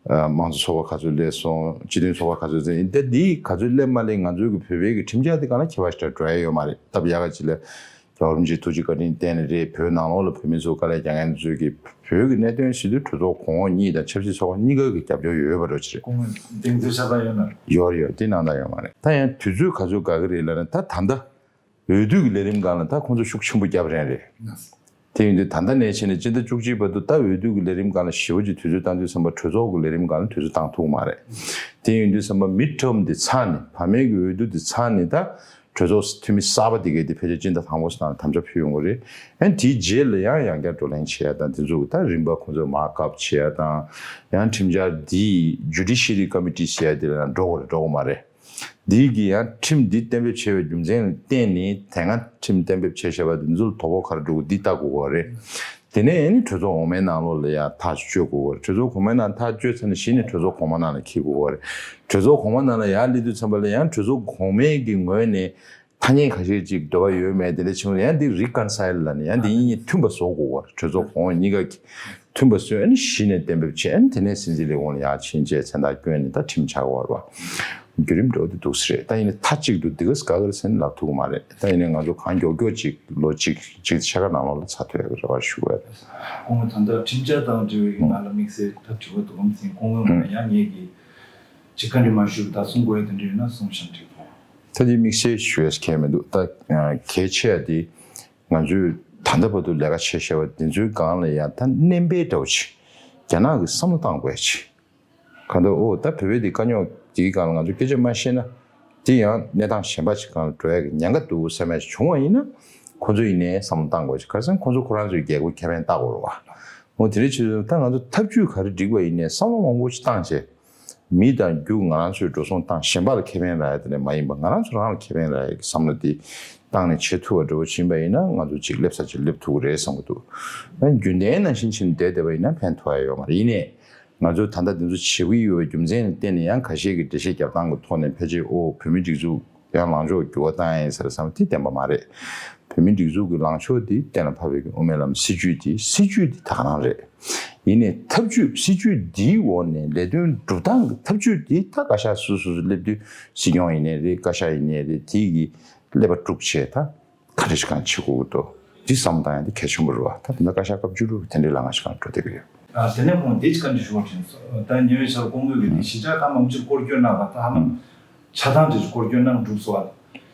ཨ། དམངས་གཙོ་ཚོགས་པ་ག་ཚོད་སླེབས་སོང་། སྤྱི་མཐུན་ཚོགས་པ་ག་ཚོད་སླེབས། ད་འདི་ག་ཚོད་སླེབས་མ་སླེབས་ང་ཚོའི་གི་བོད་པའི་གི་ཁྲིམས་འཆར་དེ་གང་ལ་ཁྱད་པར་ཞེ་དྲག་འགྲོ་ཡ་ཡོད་མ་རེད། སྟབས་ཡག་ག་ཅིག་ལ། རྒྱལ་བ་རིན་པོ་ཆེས་ཐུགས་རྗེ་བཀའ་དྲིན་བརྟེན་ནས་རེད། བོད་ནང་ལོགས་ལ་བོད་མི་ཚོ་དཀའ་ལས་རྒྱག་མཁན་ཚོས་ཀྱི་བོད་ཀྱི་གནད་དོན་ཟེར་དུས་གྲོས་ཚོགས་གོང་འོག་གཉིས་དང་ཆབ་སྲིད་ཚོགས་པ་གཉིས་ཀ་གི་རྒྱབ་སྐྱོར་ཡོད་པ་འདྲ་ཅིག་རེད། སྐུ་ངོ་གདེང་ཚོད་ཆ་ཚང་ཡོད་ན། ཡོད་རེད་ཡོད། དེ་གནང་སྟངས་ཡོད་མ་རེད། ད་ཡང་དུས་ཚོད་ག་ཚོད་དགའ་གི་རེད་ལབ་ན་ད་ད་ལྟ་འོས་བསྡུ་གི་ལས་རིམ་སྒང་ལ་ད་ཁོང་ཚོ་ཤུགས་ཆེན་པོ་རྒྱབ་རན་རེད། དེ་ཡིན་དུས་ད་ལྟ་ནས་བྱས་ནས་སྤྱི་ཟླ་བཅུ་གཅིག་བར་དུ་ད་འོས་བསྡུ་གི་ལས་རིམ་སྒང་ལ་ཞེ་པོ་ཅིག་དུས་ཚོད་བཏང་དུས་ཙམ་པ་གྲོས་ཚོགས་ཀྱི་ལས་རིམ་སྒང་ལ་དུས་ཚོད་བཏང་ཐུབ་མ་རེད། དེ་ཡིན་དུས་ཙམ་པ་མིཌ་ཊརམ་འདི་ཚར་ནས་བར་མའི་གི་འོས་བསྡུ་འདི་ཚར་ནས་ད། གྲོས་ཚོགས་འཐུས་མི་གསར་པ་དེ་གས་དེ་ཕལ་ཆེར་སྤྱི་ཟླ་དང་པོ་ཙམ་དམ་བཅའ་ཕུལ་ཡོང་གི་རེད། ཨ་ནི་དེའི་རྗེས་ལ་ཡང་ཡང་བསྐྱར་བགྲོ་གླེང་བྱེད་ཡ་དང་དེ་ཚོ་གི་ད་རིམ་པ་ཁོང་ཚོས་མར་བཀབ་བྱེད་ཡ་དང་། ཡང་ཁྲིམས་འཆར་འདི་ཇུ་ཌི་ཤི་རི་ཀོ་མི་ཊི་ཟེར་ཡ་དེ་ལ་ཡང་འགྲོ་དགོས་རེད་འགྲོ་དགོས་མ་རེད། འདི་གི་ཡང་ཁྲིམས་འདི་གཏན་འབེབས་བྱས་པའི་རྒྱུ་མཚན་ལ་བརྟེན་ནས་དེ་སྔ་ཁྲིམས་གཏན་འབེབས་བྱས་བཞག་པ་འདི་ཚོ་ལ་དོ་ཕོག་ག་རེ་འགྲོ་གི་འདི་ལྟ་དགོས་ཀྱི་རེད། དེ་ནས་ཨ་ནི་གྲོས་ཚོགས་འོག་མའི་ནང་ལོགས་ལ་ཡང་ཐག་གཅོད་དགོས་ཀྱི་རེད། གྲོས་ཚོགས་གོང་མའི་ནང་ཐག་གཅོད་ཚར་ནས་གཞི་ནས་གྲོས་ཚོགས་གོང་མ་ནང་ལ་འཁྱེར་དགོས་ཀྱི་རེད། གྲོས་ཚོགས་གོང་མ་ནང་ལ་ཡར་སླེབས་དུས་ཙམ་པ་ལ་ཡང་གྲོས་ཚོགས་གོང་མའི་གི་ངོས་ནས་ཐ་སྙད་ཁ་ཤས་ཅིག་འདོད་པ་ཡོད་མེད་དེ་འདྲ་བྱུང་ན་ཡང་འདི་རི་ཀོན་སའིལ་ལབ་ནས་ཡང་འདི་གཉིས་མཐུན་པ་བཟོ་དགོས་ཀྱི་རེད། གྲོས་ཚོགས་གོང་འོག་གཉིས་ཀ་གི་མཐུན་པ་བཟོས་ཨ་ནི་གཞི་ནས་གཏན་འབེབས་བྱས། ཨ་ནི་དེ་ནས་སྲིད་འཛིན་ལས་ཁུངས་ལ་ཡར་ཕྱིན་བྱས་མཚན་རྟགས་བསྐྱོན་ནས་ད་ཁྲིམས་ཆགས་ཀྱི་ཡོད་རེད་པ། བརྒྱུད་རིམ་འདྲ་བོ་དེ་འདུག་སེ་རེད། ད་ཡིན་ནའི་མཐའ་གཅིག་ཏུ་འདི་ག་ཟེ་ག་ག་རེ་ཟེར་ནས་ལབ་ཐུབ་ཀྱི་མ་རེད། ད་ཡིན་ནའི་ང་ཚོ་གང་མགྱོགས་མགྱོགས་ཅིག་ལོ་གཅིག་གཅིག་ཕྱེད་ཀ་ནང་ལོགས་ལ་ཚར་ཐུབ་ཡག་གི་རེ་བ་ཞུ་གི་ཡོད་རེད། སྐུ་ངོ་ད་ལྟ་ཁྲིམས་འཆར་དང་འབྲེལ་བའི་ནང་ལ་དམིགས་བསལ་ད་དྲི་བ་འདུག་གམ་ཟིན། སྐུ་ངོ་ངོས་ནས་ཡང་ངེད་ཀྱིས་ཅིག་བཀའ་འདྲི་མ་ཞུས་པ་ད་གསུང་དགོས་ཡ་དེ་འདྲ་ཡོད་ན་གསུངས་བཞག་ན་འགྲིག་གོ། ད་དེ་དམིགས་བསལ་ཞུ་ཡས་གལ་མི་འདུག་ད་གལ་ཆེ་བ་དེ་ང་ཚོས་ད་ལྟ་བར་དུ་ལས་ཀ་བྱས་བཞག་པ་འདི་ཚོའི་སྒང་ལ་ཡང་ད་སྣོན་པའི་འདྲ་བོ་ཅིག་རྒྱ་ནག་གིས་བསམ་བློ་བཏང་དགོས་ཡ་ཅིག་གང་ལྟར་ཨོ་ད་བོད་པའི་འདི་དཀའ་རྙོག་འདིའི་སྒང་ལ་ང་ཚོས་སྐད་ཆ་མ་བཤད་ན་དེ་ཡང་གནས་སྟངས་གཞན་པ་ཅིག་སྒང་ལ་འགྲོ་ཡ་གི་ཉེན་ཁ་འདུག་བསམ་ཡ་ཅིག་བྱུང་བ་ཡིན་ན་ཁོ་ཚོ་ཡིན་ནའི་བསམ་བློ་བཏང་དགོས་ཅིག་ག་རེ་ཟེར་ན་ཁོ་ཚོ་ཁོ་རང་ཚོའི་རྒྱལ་སྒོ་ཁེ་ཕན་བལྟ་དགོས་རེད་བ། འོ་དེ་འདྲའི་ཆེད་དུ་ད་ང་ཚོ་ཐབས་ཇུས་ག་རེ་སྒྲིག་པ་ཡིན་ནའི་བསམ་བློ་མང་པོ་ཅིག་བཏང་བྱས། མི་དང་རྒྱུ་ང་རང་ཚོའི་འགྲོ་སོང་བཏང་གཞན་པ་ལ་ཁེ་ཕན་རག་ཡ་དེ་ནས་མ་ཡིན་པ་ང་རང་ཚོ་རང་ལ་ཁེ་ཕན་རག་ཡ་གི་བསམ་བློ་དེ་བཏང་ནས་བྱེད་ཐུབ་པ་འདྲ་བོ་ཕྱིན་པ་ཡིན་ན་ང་ཚོ་ཅིག་སླེབས་ས་ཅིག་སླེབས་ཐུབ་ཀྱི་རེད་བསམ་གྱི་འདུག་ཨ་རྒྱུན་ལྡན་ནང་བཞིན་ཕྱིན་བསྡད་བསྡད་པ་ཡིན་ན་ཕན་ཐོགས་ཡ་ཡོད་མ་རེད། ཡིན་ནའི་ང་ཚོ་ད་ལྟ་འདི་ཚོ་བྱེད་ཀྱི་ཡོད་པའི་རྒྱུ་མཚན་ལ་བརྟེན་ནས་ཡང་ཁ་ཤས་ཀྱི་འགྲེལ་བཤད་རྒྱབ་སྟངས་ཀྱི་ཐོག་ནས་ཕལ་ཆེར་ཨོ་བོད་མི་སྒྲིག་འཛུགས་ཡང་ལངས་ཕྱོགས་འགྱུར་བ་བཏང་ཡ་ཡིན་ཟེར་བསམ་དེ་བདེན་པ་མ་རེད། བོད་མི་སྒྲིག་འཛུགས་ཀྱི་ལངས་ཕྱོགས་དེ་གཏན་ལ་ཕབ་པའི་དབུ་མའི་ལམ་སྲིད་བྱུས་དེ་སྲིད་བྱུས་དེ་ད་ག་རང་རེད། ཡིན་ནའི་ཐབས་ཇུས་སྲིད་བྱུས་འདིའི་འོག་ནས་ལས་དོན་སྒྲུབ་སྟངས་ཀྱི་ཐབས་ཇུས་འདི་ད་བཀའ་ཤག་སོ་སོ་སོ་སླེབས་དུས་སྲིད་སྐྱོང་ཡིན་ནའི་རེད། བཀའ་ཤག་ཡིན་ནའི་རེད། དེ་གི་ཀླད་པ་དཀྲུགས་བྱས་ད་ག་རེ་ཞིག་གང་བྱེད་དགོས་ཀྱི་འདུག་འདི་བསམ་བཏང་ཡ་འདི་གལ་ཆེན་པོ་རེད་བ། ད་དེ་འདྲ་བཀའ་ཤག་སྐབས་བཅུ་དྲུག་གི་དེ་འདྲའི་ལམ་ཁ་ཞིག་གང་འགྲོ་བསྡད་ཀྱི་ཡོད། ཨ། དེ་ནས་ཁོང་འདི་ཅིག་བཀའ་འདྲི་ཞུ་བར་བྱུང་སོང་། ད་ཉེ་བའི་ཆར་སྐུ་ངོས་ཀྱིས་འདི་གཞིས་ཆགས་ཁག་མང་པོ་ཅིག་སྐོར་སྐྱོད་གནང་བ་ད་ཧ་ལམ་ཆ་ཚང་དེ་ཚོ་སྐོར་སྐྱོད་གནང་གྲུབ་སོང་བ།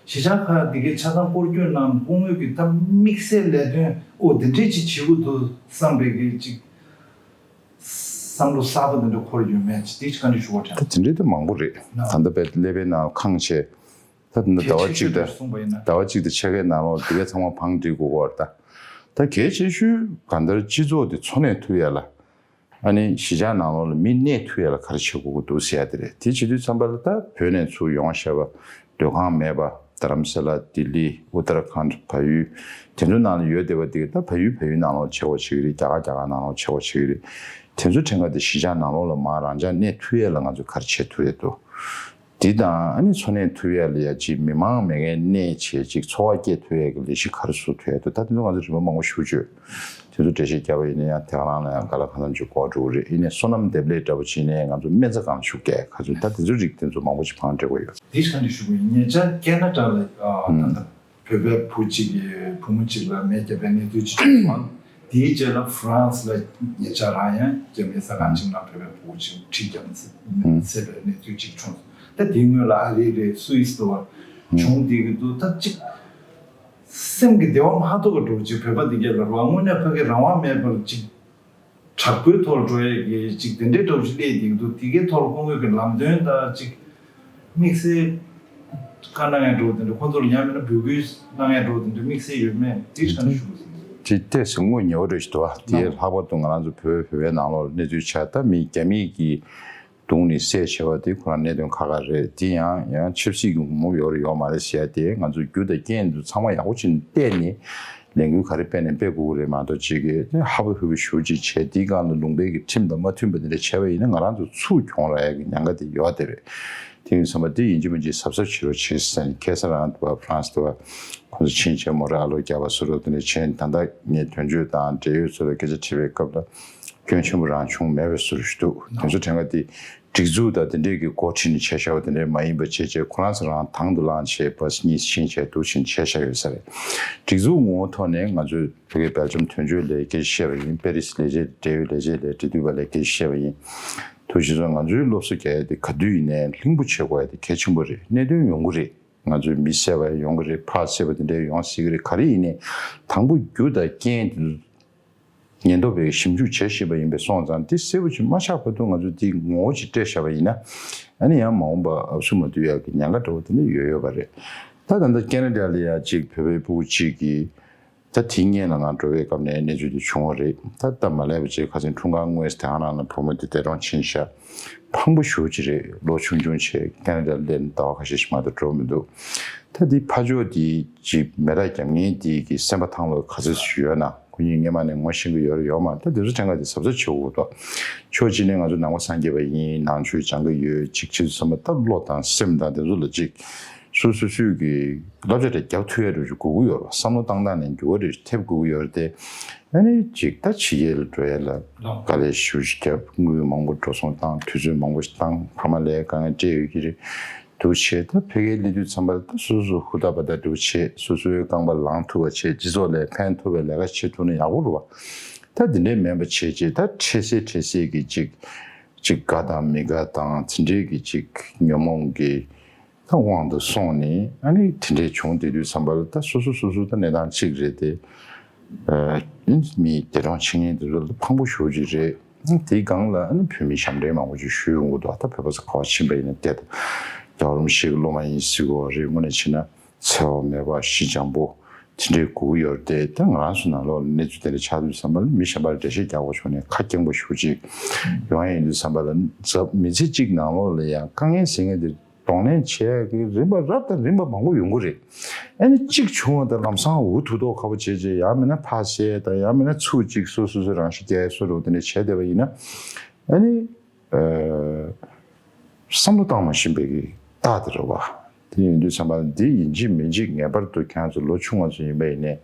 གཞིས་ཆགས་ཁག་འདི་གའི་ཆ་ཚང་སྐོར་སྐྱོད་གནང་སྐུ་ངོས་ཀྱིས་ད་དམིགས་བསལ་ལས་དོན་ཨོ་འདི་འདྲས་ཅིག་བྱེད་དགོས་འདུག་བསམ་པའི་གི་ཅིག་བསམ་བློ་གསར་པ་འདི་འདྲ་འཁོར་ཡོད་མེད་ཅིག་དེ་ཅིག་བཀའ་འདྲི་ཞུ་བ་དྲན། ད་དེ་འདྲའི་དེ་མང་པོ་རེད། ད་ལྟ་བའི་ཀླད་པའི་ནང་ཁེངས་བྱས། ད་དེ་འདྲ་ཟླ་བ་གལ་ཆེ་གཅིག་ཤོས་དང་དེར་གསུངས་པ་ཡིན་ན། ཟླ་བ་གཅིག་དང་ཕྱེད་ཀའི་ནང་ལོགས་དེ་གའི་ཚང་མ་བང་སྒྲིག་དགོས་ཀྱི་རེད་ད། ད་གལ་ཆེ་ཤོས་གང་ལྟར་སྤྱི་ཚོགས་དེ་འཚོ་གནས་ཐུབ་ཡ་ལ། ཨ་ནི་གཞིས་ཆགས་ནང་ལོགས་ལ་མི་གནས་ཐུབ་ཡ་ལ་ག་རེ་བྱེད་དགོས་ཀྱི་འདུག་ཟེར་ཡ་དེ་རེད། དེ་བྱེད་དུས་ཙམ་པ་ལ་ད་བོད་ནས་ཚུར་ཡོང་བཞག་པ། སྡོད་ཁང་མེད་པ། རྡ་རམ་ས་ལ། ལྡི་ལི། ཨུ་ཏར་ཁཱན། བལ་ཡུལ། དེ་ཚོ་ནང་ལ་ཡོད་བསྡད་པ་དེ་ག་ད་བལ་ཡུལ་བལ་ཡུལ་ནང་ལོགས་བྱེད་དགོས་བྱེད་ཀྱི་རེད། རྒྱ་གར་རྒྱ་གར་ནང་ལོགས་བྱེད་དགོས་བྱེད་ཀྱི་རེད། དེ་ཚོ་ཕྲན་ཁ་དེ་གཞིས་ཆགས་ནང་ལོགས་ལ་མར་རང་འཇགས་གནས་ཐུབ་ཡས་ལ་ང་ཚོས་ག་རེ་བྱེད་ཐུབ་ཡས་འདུག་འདི་དང་ཨ་ནི་འཚོ་གནས་ཐུབ་ཡས་ལ་ཡ་ཅིག་མི་མང་མེད་མཁན་གནས་བྱས་ཅིག་འཚོ་བ་སྐྱེལ་ཐུབ་ཡས་ཀྱི་ལས་གཞི་ག་རེ་བཟོ་ཐུབ་ཡས་འདུག་ད་དེ་ཚོ་ང་ཚོ་རིམ་པ་མང་པོ་ཞུ་བརྗོད། དེ་ཚོ་འགྲེལ་བཤད་བརྒྱབ་པ་ཡིན་ན་ཡང་དེ་ག་རང་ལ་ཡང་ག་ལ་གང་འཚམ་ཅིག་གོ་འགྲོ་གི་རེད། ཡིན་ནའི་སོ་ནམ་འདེབས་ལས་འདྲ་པོ་བྱས་ནས་ང་ཚོ་སྨན་རྩྭ་གང་ཞུ་སྐྱེལ་ག་ཚོད་ད་དེ་ཚོ་རིགས་དེ་ཚོ་མང་པོ་ཅིག་བང་སྒྲིག་པ་ཡོད། དེ་ག་འདྲ་ཞུ་དགོས་ཡིན། ཉེ་ཆར་ཁེ་ན་ཌ་ལ་ཨ་ད་ལྟ་བོད་པའི་བུ་གཅིག་གིས་བུ་མོ་གཅིག་ལ་མེ་བརྒྱབ་པའི་གནས་ཚུལ་ཅིག་བྱུང་བ། དེའི་རྗེས་ལ་ཧྥ་རན་སི་ལ་ཉེ་ཆར་རང་ཡང་རྒྱ་མིའི་ཟ་ཁང་གཅིག་ནང་བོད་པའི་བུ་གཅིག་གྲི་བརྒྱབ་ནས་བསད་པའི་གནས་ཚུལ་ཅིག་བྱུང་སོང་། ད་དེའི་སྔོན་ལ་ཨ་རི་རེད། སུད་སི་དུ་བ་བྱུང་བསྡད་ཀྱི་འདུག་ད་ཅིག་སེམས་ཀྱི་བདེ་བ་མ་ཐོབ་པ་འདྲ་བོ་ཅིག་བོད་པ་འདི་གས་ལ་རོགས་དངོས་གནས་ཕ་གི་རང་དབང་མེད་པར་ཅིག་དྲག་པོའི་ཐོག་འགྲོ་ཡས་ཀྱི་ཅིག་དེ་འདྲའི་འདྲ་བོ་ཅིག་སླེབས་བསྡད་ཀྱི་འདུག་དེ་གའི་ཐོག་ལ་སྐུ་ངོ་གི་ལམ་སྟོན་དང་ཅིག་དམིགས་བསལ་བཀའ་གནང་ཡས་འདྲ་བོ་དེ་འདྲ། ཁོང་ཚོ་ལ་ཡང་མིན་ན་འབོད་སྐུལ་གནང་ཡས་འདྲ་བོ་དེ་འདྲ་དམིགས་བསལ་ཡོད་མེད་དེ་ཅིག་ག་འདྲ་ཞུ་དགོས་ཟེར། ཅིག་ཏོག་ཙམ་དངོས་ཉེ་བོ་འདྲ་ཞིག་འདུག་ཨ། དེ་ལྷག་པར་དུ་ང་རང་ཚོ་བོད་བོད་པའི་ནང་ལོགས་གནས་ཚུལ་ཆགས། ད་མི་རྒྱ་མི་གི་རྡུང་ནས་བསད་བྱས་པ་དེ་ཁོ་རང་གནད་དོན་ཁག་ཁག་རེད། དེ་ཡང་ཡང་ཆབ་སྲིད་ཀྱི་ངོ་བོ་ཡོད་རེད་ཡོད་མ་རེད་ཟེར་ཡ་དེ་ང་ཚོས་རྒྱུ་དང་རྐྱེན་དེ་ཚང་མ་ཡག་པོ་བྱས་ནས་བལྟས་ནས་ལས་འགུལ་ག་རེ་སྤེལ་ནས་སྤེལ་དགོས་ཀྱི་རེད་མ་གཏོགས་ཅིག་གིས་དེ་ཧ་པ་ཧུ་པ་ཞུ་ཅིག་བྱས་དེའི་སྒང་ལ་ལུང་པའི་གི་ཁྲིམས་དང་མ་མཐུན་པ་དེ་འདྲ་བྱས་པ་ཡིན་ན་ང་རང་ཚོ་ཚུར་གྱོང་རག་ཡ་གི་ཉེན་ཁ་དེ་ཡོད་དེ་རེད། དེ་ཡིན་ཙང་པ་དེ་ཡིན་གཅིག་མིན་གཅིག་གཟབ་གཟབ་བྱེད་རོགས་བྱེད་ཟེར་ནས་ཁ་སང་རང་དུ་བ་ཧྥ་རན་སི་དུ་བ་ཁོང་ཚོ་ཕྱིན་བྱས་མོ་ར་ཨ་ལོ་རྒྱབ་པ་སུ་རོ་དེ་འདྲ་བྱས་ནས་ད་ལྟ་ངས་དོན་གཅོད་དང་འབྲེལ་ཡོད་ཚོ་ལ་སྐད་ཆ་དྲིས་པའི་སྐབས་ལ། སྐྱོན་ཆེན་པོ་རང་བྱུང་མེད་པའི་བཟོ་འདྲ་ཞིག་འདུག་དེ་ཚོ་དྲན་ག་དེ་སྒྲིག་འཛུགས་དང་དེ་འདྲས་ཀྱི་འགོ་ཁྲིད་ནས་བྱས་བཞག་པ་དེ་འདྲས་མ་ཡིན་པ་བྱས་བྱས་ཁོ་རང་ཚོ་རང་དང་དུ་བླངས་བྱས་བ་སི་གཉིས་ཕྱིན་བྱས་འདུག་ཕྱིན་བྱས་བཞག་ཡོད་ས་རེད། སྒྲིག་འཛུགས་ངོ་བོ་ཐོག་ནས་ང་ཚོས་བོད་ཀྱི་སྦེལ་ཇམ་དོན་གཅོད་ལ་སྐད་ཆ་བཤད་པ་ཡིན། པེ་རི་སི་ལས་བྱེད་འབྲེལ་ཡོད་ལས་བྱེད་ལས་འབྲེལ་མཐུད་པ་ལ་སྐད་ཆ་བཤད་པ་ཡིན། ཐུགས་རྗེ་ཆེ། ང་ཚོའི་སློབ་གསོ་རྒྱག་ཡ་དེ་ག་དུས་ཡིན་ནའི་ལྷིང་པོ་བྱེད་དགོས་ཡ་དེ་གལ་ཆེན་པོ་རེད། གནད་དོན་ཡོང་གི་རེད། ང་ཚོའི་མི་བསད་པ་ཡོང་གི་རེད། ཕར་བསད་པ་དེ་འདྲ་ཡོང་སྲིད་ཀྱི་རེད། ག་རེ་ཡིན་ནའི་དང་པོ་རྒྱུ་དང་རྐྱེན་དེ་ཉེན་རྟོག་པས་ཞིབ་འཇུག་བྱས་ཤེས་པ་ཡིན་པས་སོང་ཙང་དེ་གསལ་པོ་ཅིག་མ་ཆགས་བར་དུ་ང་ཚོས་དེ་ངོ་བོ་ཅིག་སྤྲད་བཞག་པ་ཡིན་ན་ཨ་ནི་ཡང་མ་འོངས་པ་ཨབ་སུ་མ་བསྡུ་ཡག་གི་ཉེན་ཁ་འདྲ་བོ་དེ་འདྲ་ཡོད་ཡོད་པ་རེད། ད་ད་ལྟ་ཁེ་ན་ཌ་ལ་ཡ་ཅིག་བོད་པའི་ཕྲུ་གུ་གཅིག་གིས་ད་དེ་སྔོན་ལ་ང་འགྲོ་བའི་སྐབས་ནས་གནས་ཚུལ་དེ་བྱུང་བ་རེད། ད་ད་མ་སླེབས་པ་བྱས་ཁ་སང་འཁྲུངས་སྐར་སྔོན་དེ་ག་རང་ལ་བུ་མོ་དེ་འདས་གྲོངས་ཕྱིན་ཤག་ཕངས་པོ་ཞེ་པོ་ཅིག་རེད། ལོ་ཆུང་ཆུང་བྱས་ཁེ་ན་ཌ་ལ་སླེབས་ནས་ཟླ་བ་ཁ་ཤས་ཤིག་མ་གཏོགས་འགྲོ་མི་འདུག་ད་འདི་ཕ་ཇོ་འདི་ཅིག་མེ་སྟག་རྒྱབ་མཁན་འདི་གི་སེམས་པ་ཐང་ལ་ག་ཚོད་ཅིག་ཡོད་ན། ཁོ་གཉིས་སྔོན་མ་ནས་ངོ་ཤེས་ཀྱི་ཡོད་རེད་ཡོད་མ་རེད། ད་དེ་ཚོ་ཕྲན་ཁ་དེ་གཟབ་གཟབ་བྱེད་དགོས་འདུག་ཕྱོགས་གཅིག་ནས་ང་ཚོ་ནང་པ་སངས་རྒྱས་པ་ཡིན། ནང་ཆོས་སྦྱང་གི་ཡོད། ཅིག་ཅིག་བསམ་པ་ད་བློ་དང་སེམས་དང་དེ་ཚོ་ལ་ཅིག་སོ་སོ་སོས་ཀྱི་བསླབ་བྱ་དེ་རྒྱབ་ཐུབ་ཡ་འདྲ་ཅིག་དགོས་ཀྱི་ཡོད་རེད། བསམ་བློ་བཏང་སྟངས་ནས་འགྱུར་བ་རེ་ཐེབས་དགོས་ཀྱི་ཡོད་རེད་དེ། ཨ་ནི་ཅིག་ད་ཕྱི་རྒྱལ་ལ་འགྲོ་ཡ་ལ་དཀའ་ལས་ཞེ་པོ་ཅིག་བརྒྱབ། དངུལ་མང་པོ་འགྲོ་སོང་བཏང་། དུས་ཚོད་མང་པོ་ཞིག་བཏང་། ཕ་མ་ལ་དཀའ་ངལ་སྤྲད་ཡོད་ཀྱི་རེད། འདུག་བྱས་ད་ཕ་གིར་སླེབས་དུས་ཙམ་པ་ལ་ད་སོ་སོ་ཧུར་ཐག་པ་ད་འདུག་བྱས་སོ་སོའི་རྐང་པ་ལངས་ཐུབ་པ་བྱས། སྤྱི་ཚོགས་ལ་ཕན་ཐོགས་པའི་ལས་ཀ་བྱེད་ཐུབ་ན་ཡག་པོ་རེད་བ། ད་འདི་འདྲའི་མེད་པ་བྱས་བྱས་ད་འཕྲལ་སེལ་འཕྲལ་སེལ་གྱི་ཅིག་ཅིག་དགའ་དང་མི་དགའ་དང་དེ་འདྲའི་གི་ཅིག་ཉོན་མོངས་ཀྱི་ད་དབང་དུ་སོང་ནས་ཨ་ནི་དེ་འདྲའི་བྱུང་བསྡད་དུས་ཙམ་པ་ལ་ད་སོ་སོ་སོ་སོ་ད་གནས་སྟངས་གཅིག་རེད་དེ། ཨ་མི་འདས་གྲོངས་ཕྱིན་མཁན་དེ་ཚོ་ལ་ཕངས་པོ་ཞེ་པོ་ཅིག་རེད། དེའི་སྒང་ལ་ཨ་ནི་བོད་མི་ཞབས་འདྲེན་མང་པོ་ཅིག་ཞུས་ཡོང་གི་འདུག་ད་བོད་པ་ཚོ་ག་པར་ཕྱིན་པ་ཡིན་ན་བལྟས་ད། རྒྱལ་བ་རིན་པོ་ཆེ་གི་སློབ་མ་ཡིན་ཟེར་གྱི་ཡོད་རེད། དངོས་གནས་བྱས་ན་འཚེ་བ་མེད་པ་ཞི་འཇམ་པོ་དེ་འདྲའི་དགོས་ཀྱི་ཡོད་རེད་དེ། ད་ང་རང་ཚོ་ནང་ལོགས་ལ་གནས་ཚུལ་དེ་འདྲ་ཆགས་དུས་ཙམ་པ་ལ་མི་གཞན་པ་ལ་འགྲེལ་བཤད་རྒྱག་དགོས་བྱུང་ནས་ཁ་སྐྱེངས་པོ་ཞེ་པོ་ཅིག་ཡོང་ཡ་ཡིན་དུས་ཙམ་པ་ལ་མི་ཚེ་གཅིག་ནང་ལོགས་ལ་ཡང་དཀའ་ངལ་ཟེར་མཁན་དེ་གདོང་ལེན་བྱེད་ཡག་གི་རིམ་པ་རབ་དང་རིམ་པ་མང་པོ་ཡོང་གི་རེད། ཨ་ནི་གཅིག་བྱུང་བ་དང་ལམ་སང་འུ་ཐུག་ཐོག་ཁ་པོ་བྱས་བྱས་ཡང་མིན་ན་ཕར་བཤད་དང་ཡང་མིན་ན་ཚུར་གཅིག་སོ་སོ་སོ་རང་ཤི་རྒྱག་སོ་རུ་དེ་འདྲ་བྱས་བསྡད་པ་ཡིན་ན་ཨ་ནི་ཨ་བསམ་བློ་བཏང་མ་ཤེས་པའི་གི་རྟགས་དེ་རེད་བ། དེ་ཡིན་དུས་ཙམ་པ་འདི་ཡིན་གཅིག་མིན་གཅིག་ངེས་པར་དུ་ཁྱེད་ཚོ་ལོ་ཆུང་བ་ཚོ་ཡིན་པ་ཡིན་ནའི་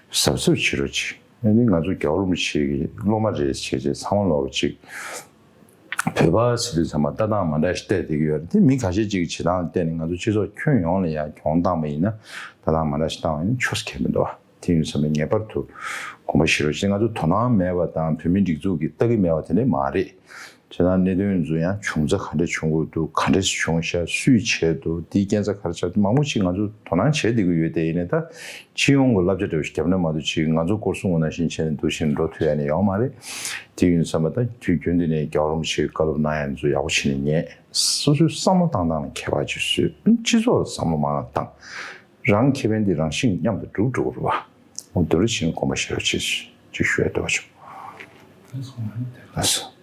གཟབ་གཟབ་བྱེད་རོགས་གྱིས། ཨ་ནི་ང་ཚོ་རྒྱལ་བ་རིན་པོ་ཆེ་གི་སློབ་མ་རེད་བྱས་བྱས་ཚང་མ་ལོག་གཅིག་བོད་པ་ཟེར་དུས་ཚང་མ་ལྟ་སྟངས་མ་འདྲ་ཞིག་བལྟས་བསྡད་ཀྱི་ཡོད་རེད། དེ་མི་ཁ་ཤས་ཅིག་གི་བྱེད་སྟངས་བལྟས་ནས་ང་ཚོ་སྤྱི་ཚོགས་ཁྱོན་ཡོངས་ལ་ཡང་གྱོང་བཏང་བ་ཡིན་ན་ལྟ་སྟངས་མ་འདྲ་ཞིག་བཏང་བ་ཡིན་ན་ཆོས་སུ་ཁེལ་མི་འདུག་བ། དེ་ཡིན་ཙང་ངེས་པར་དུ་དགོངས་པ་བཞེས་རོགས་ཞེས། ང་ཚོ་དོ་སྣང་མེད་པ་དང་བོད་མིའི་སྒྲིག་འཛུགས་ཀྱིས་ལྟ་གི་མེད་པ་དེ་འདྲ་མ་རེད། བྱས་ཙང་གནད་དོན་ཚོ་ཡང་བྱུང་ཚད་ག་འདྲ་བྱུང་དགོས་འདུག་ག་འདྲ་ཞིག་བྱུང་ཤག་སུས་བྱས་འདུག་དེའི་རྐྱེན་རྩ་ག་རེ་ཆགས་འདུག་མང་པོ་ཅིག་ང་ཚོ་དོ་སྣང་བྱས་བསྡད་ཀྱི་ཡོད། དེ་ཡིན་ནའི་ད་སྤྱི་ཡོངས་ཀྱི་བསླབ་བྱ་འདྲ་བོ་ཞིག་བརྒྱབ་ན་མ་གཏོགས་ཅིག་ང་ཚོ་སྐོར་གསུམ་འོ་ན་བཞིན་བྱས་ནས་འདུག་བཞིན་འགྲོ་ཐུབ་ཡ་ནི་ཡོད་མ་རེད། དེ་ཡིན་ཙང་མ་ད་དུས་རྒྱུན་དུ་ནས་རྒྱལ་བ་རིན་པོ་ཆེའི་བཀའ་སློབ་གནང་ཡ་ཚོ་ཡག་པོ་བྱས་ནས་ཉན། སོ་སོའི་བསམ་བློ་བཏང་སྟངས་ལ་ཁྱད་པར་ཅིག་བཟོས། སྤྱི་ཚོགས་ལ་བསམ་བློ་མང་བ་བཏང་། རང་ཁེ་ཕན་དེ་རང་བཞིན་མཉམ་དུ་སྒྲུབ་འགྲོ་དགོས་རེད་བ། འོ་དེ་འདྲ་བྱས་ནས་དགོངས་པ་བཞེས་རོགས་བྱེད་ཅེས་ཞུ་ཡ་འདོད་པ་བྱུང་། ལགས་སོ།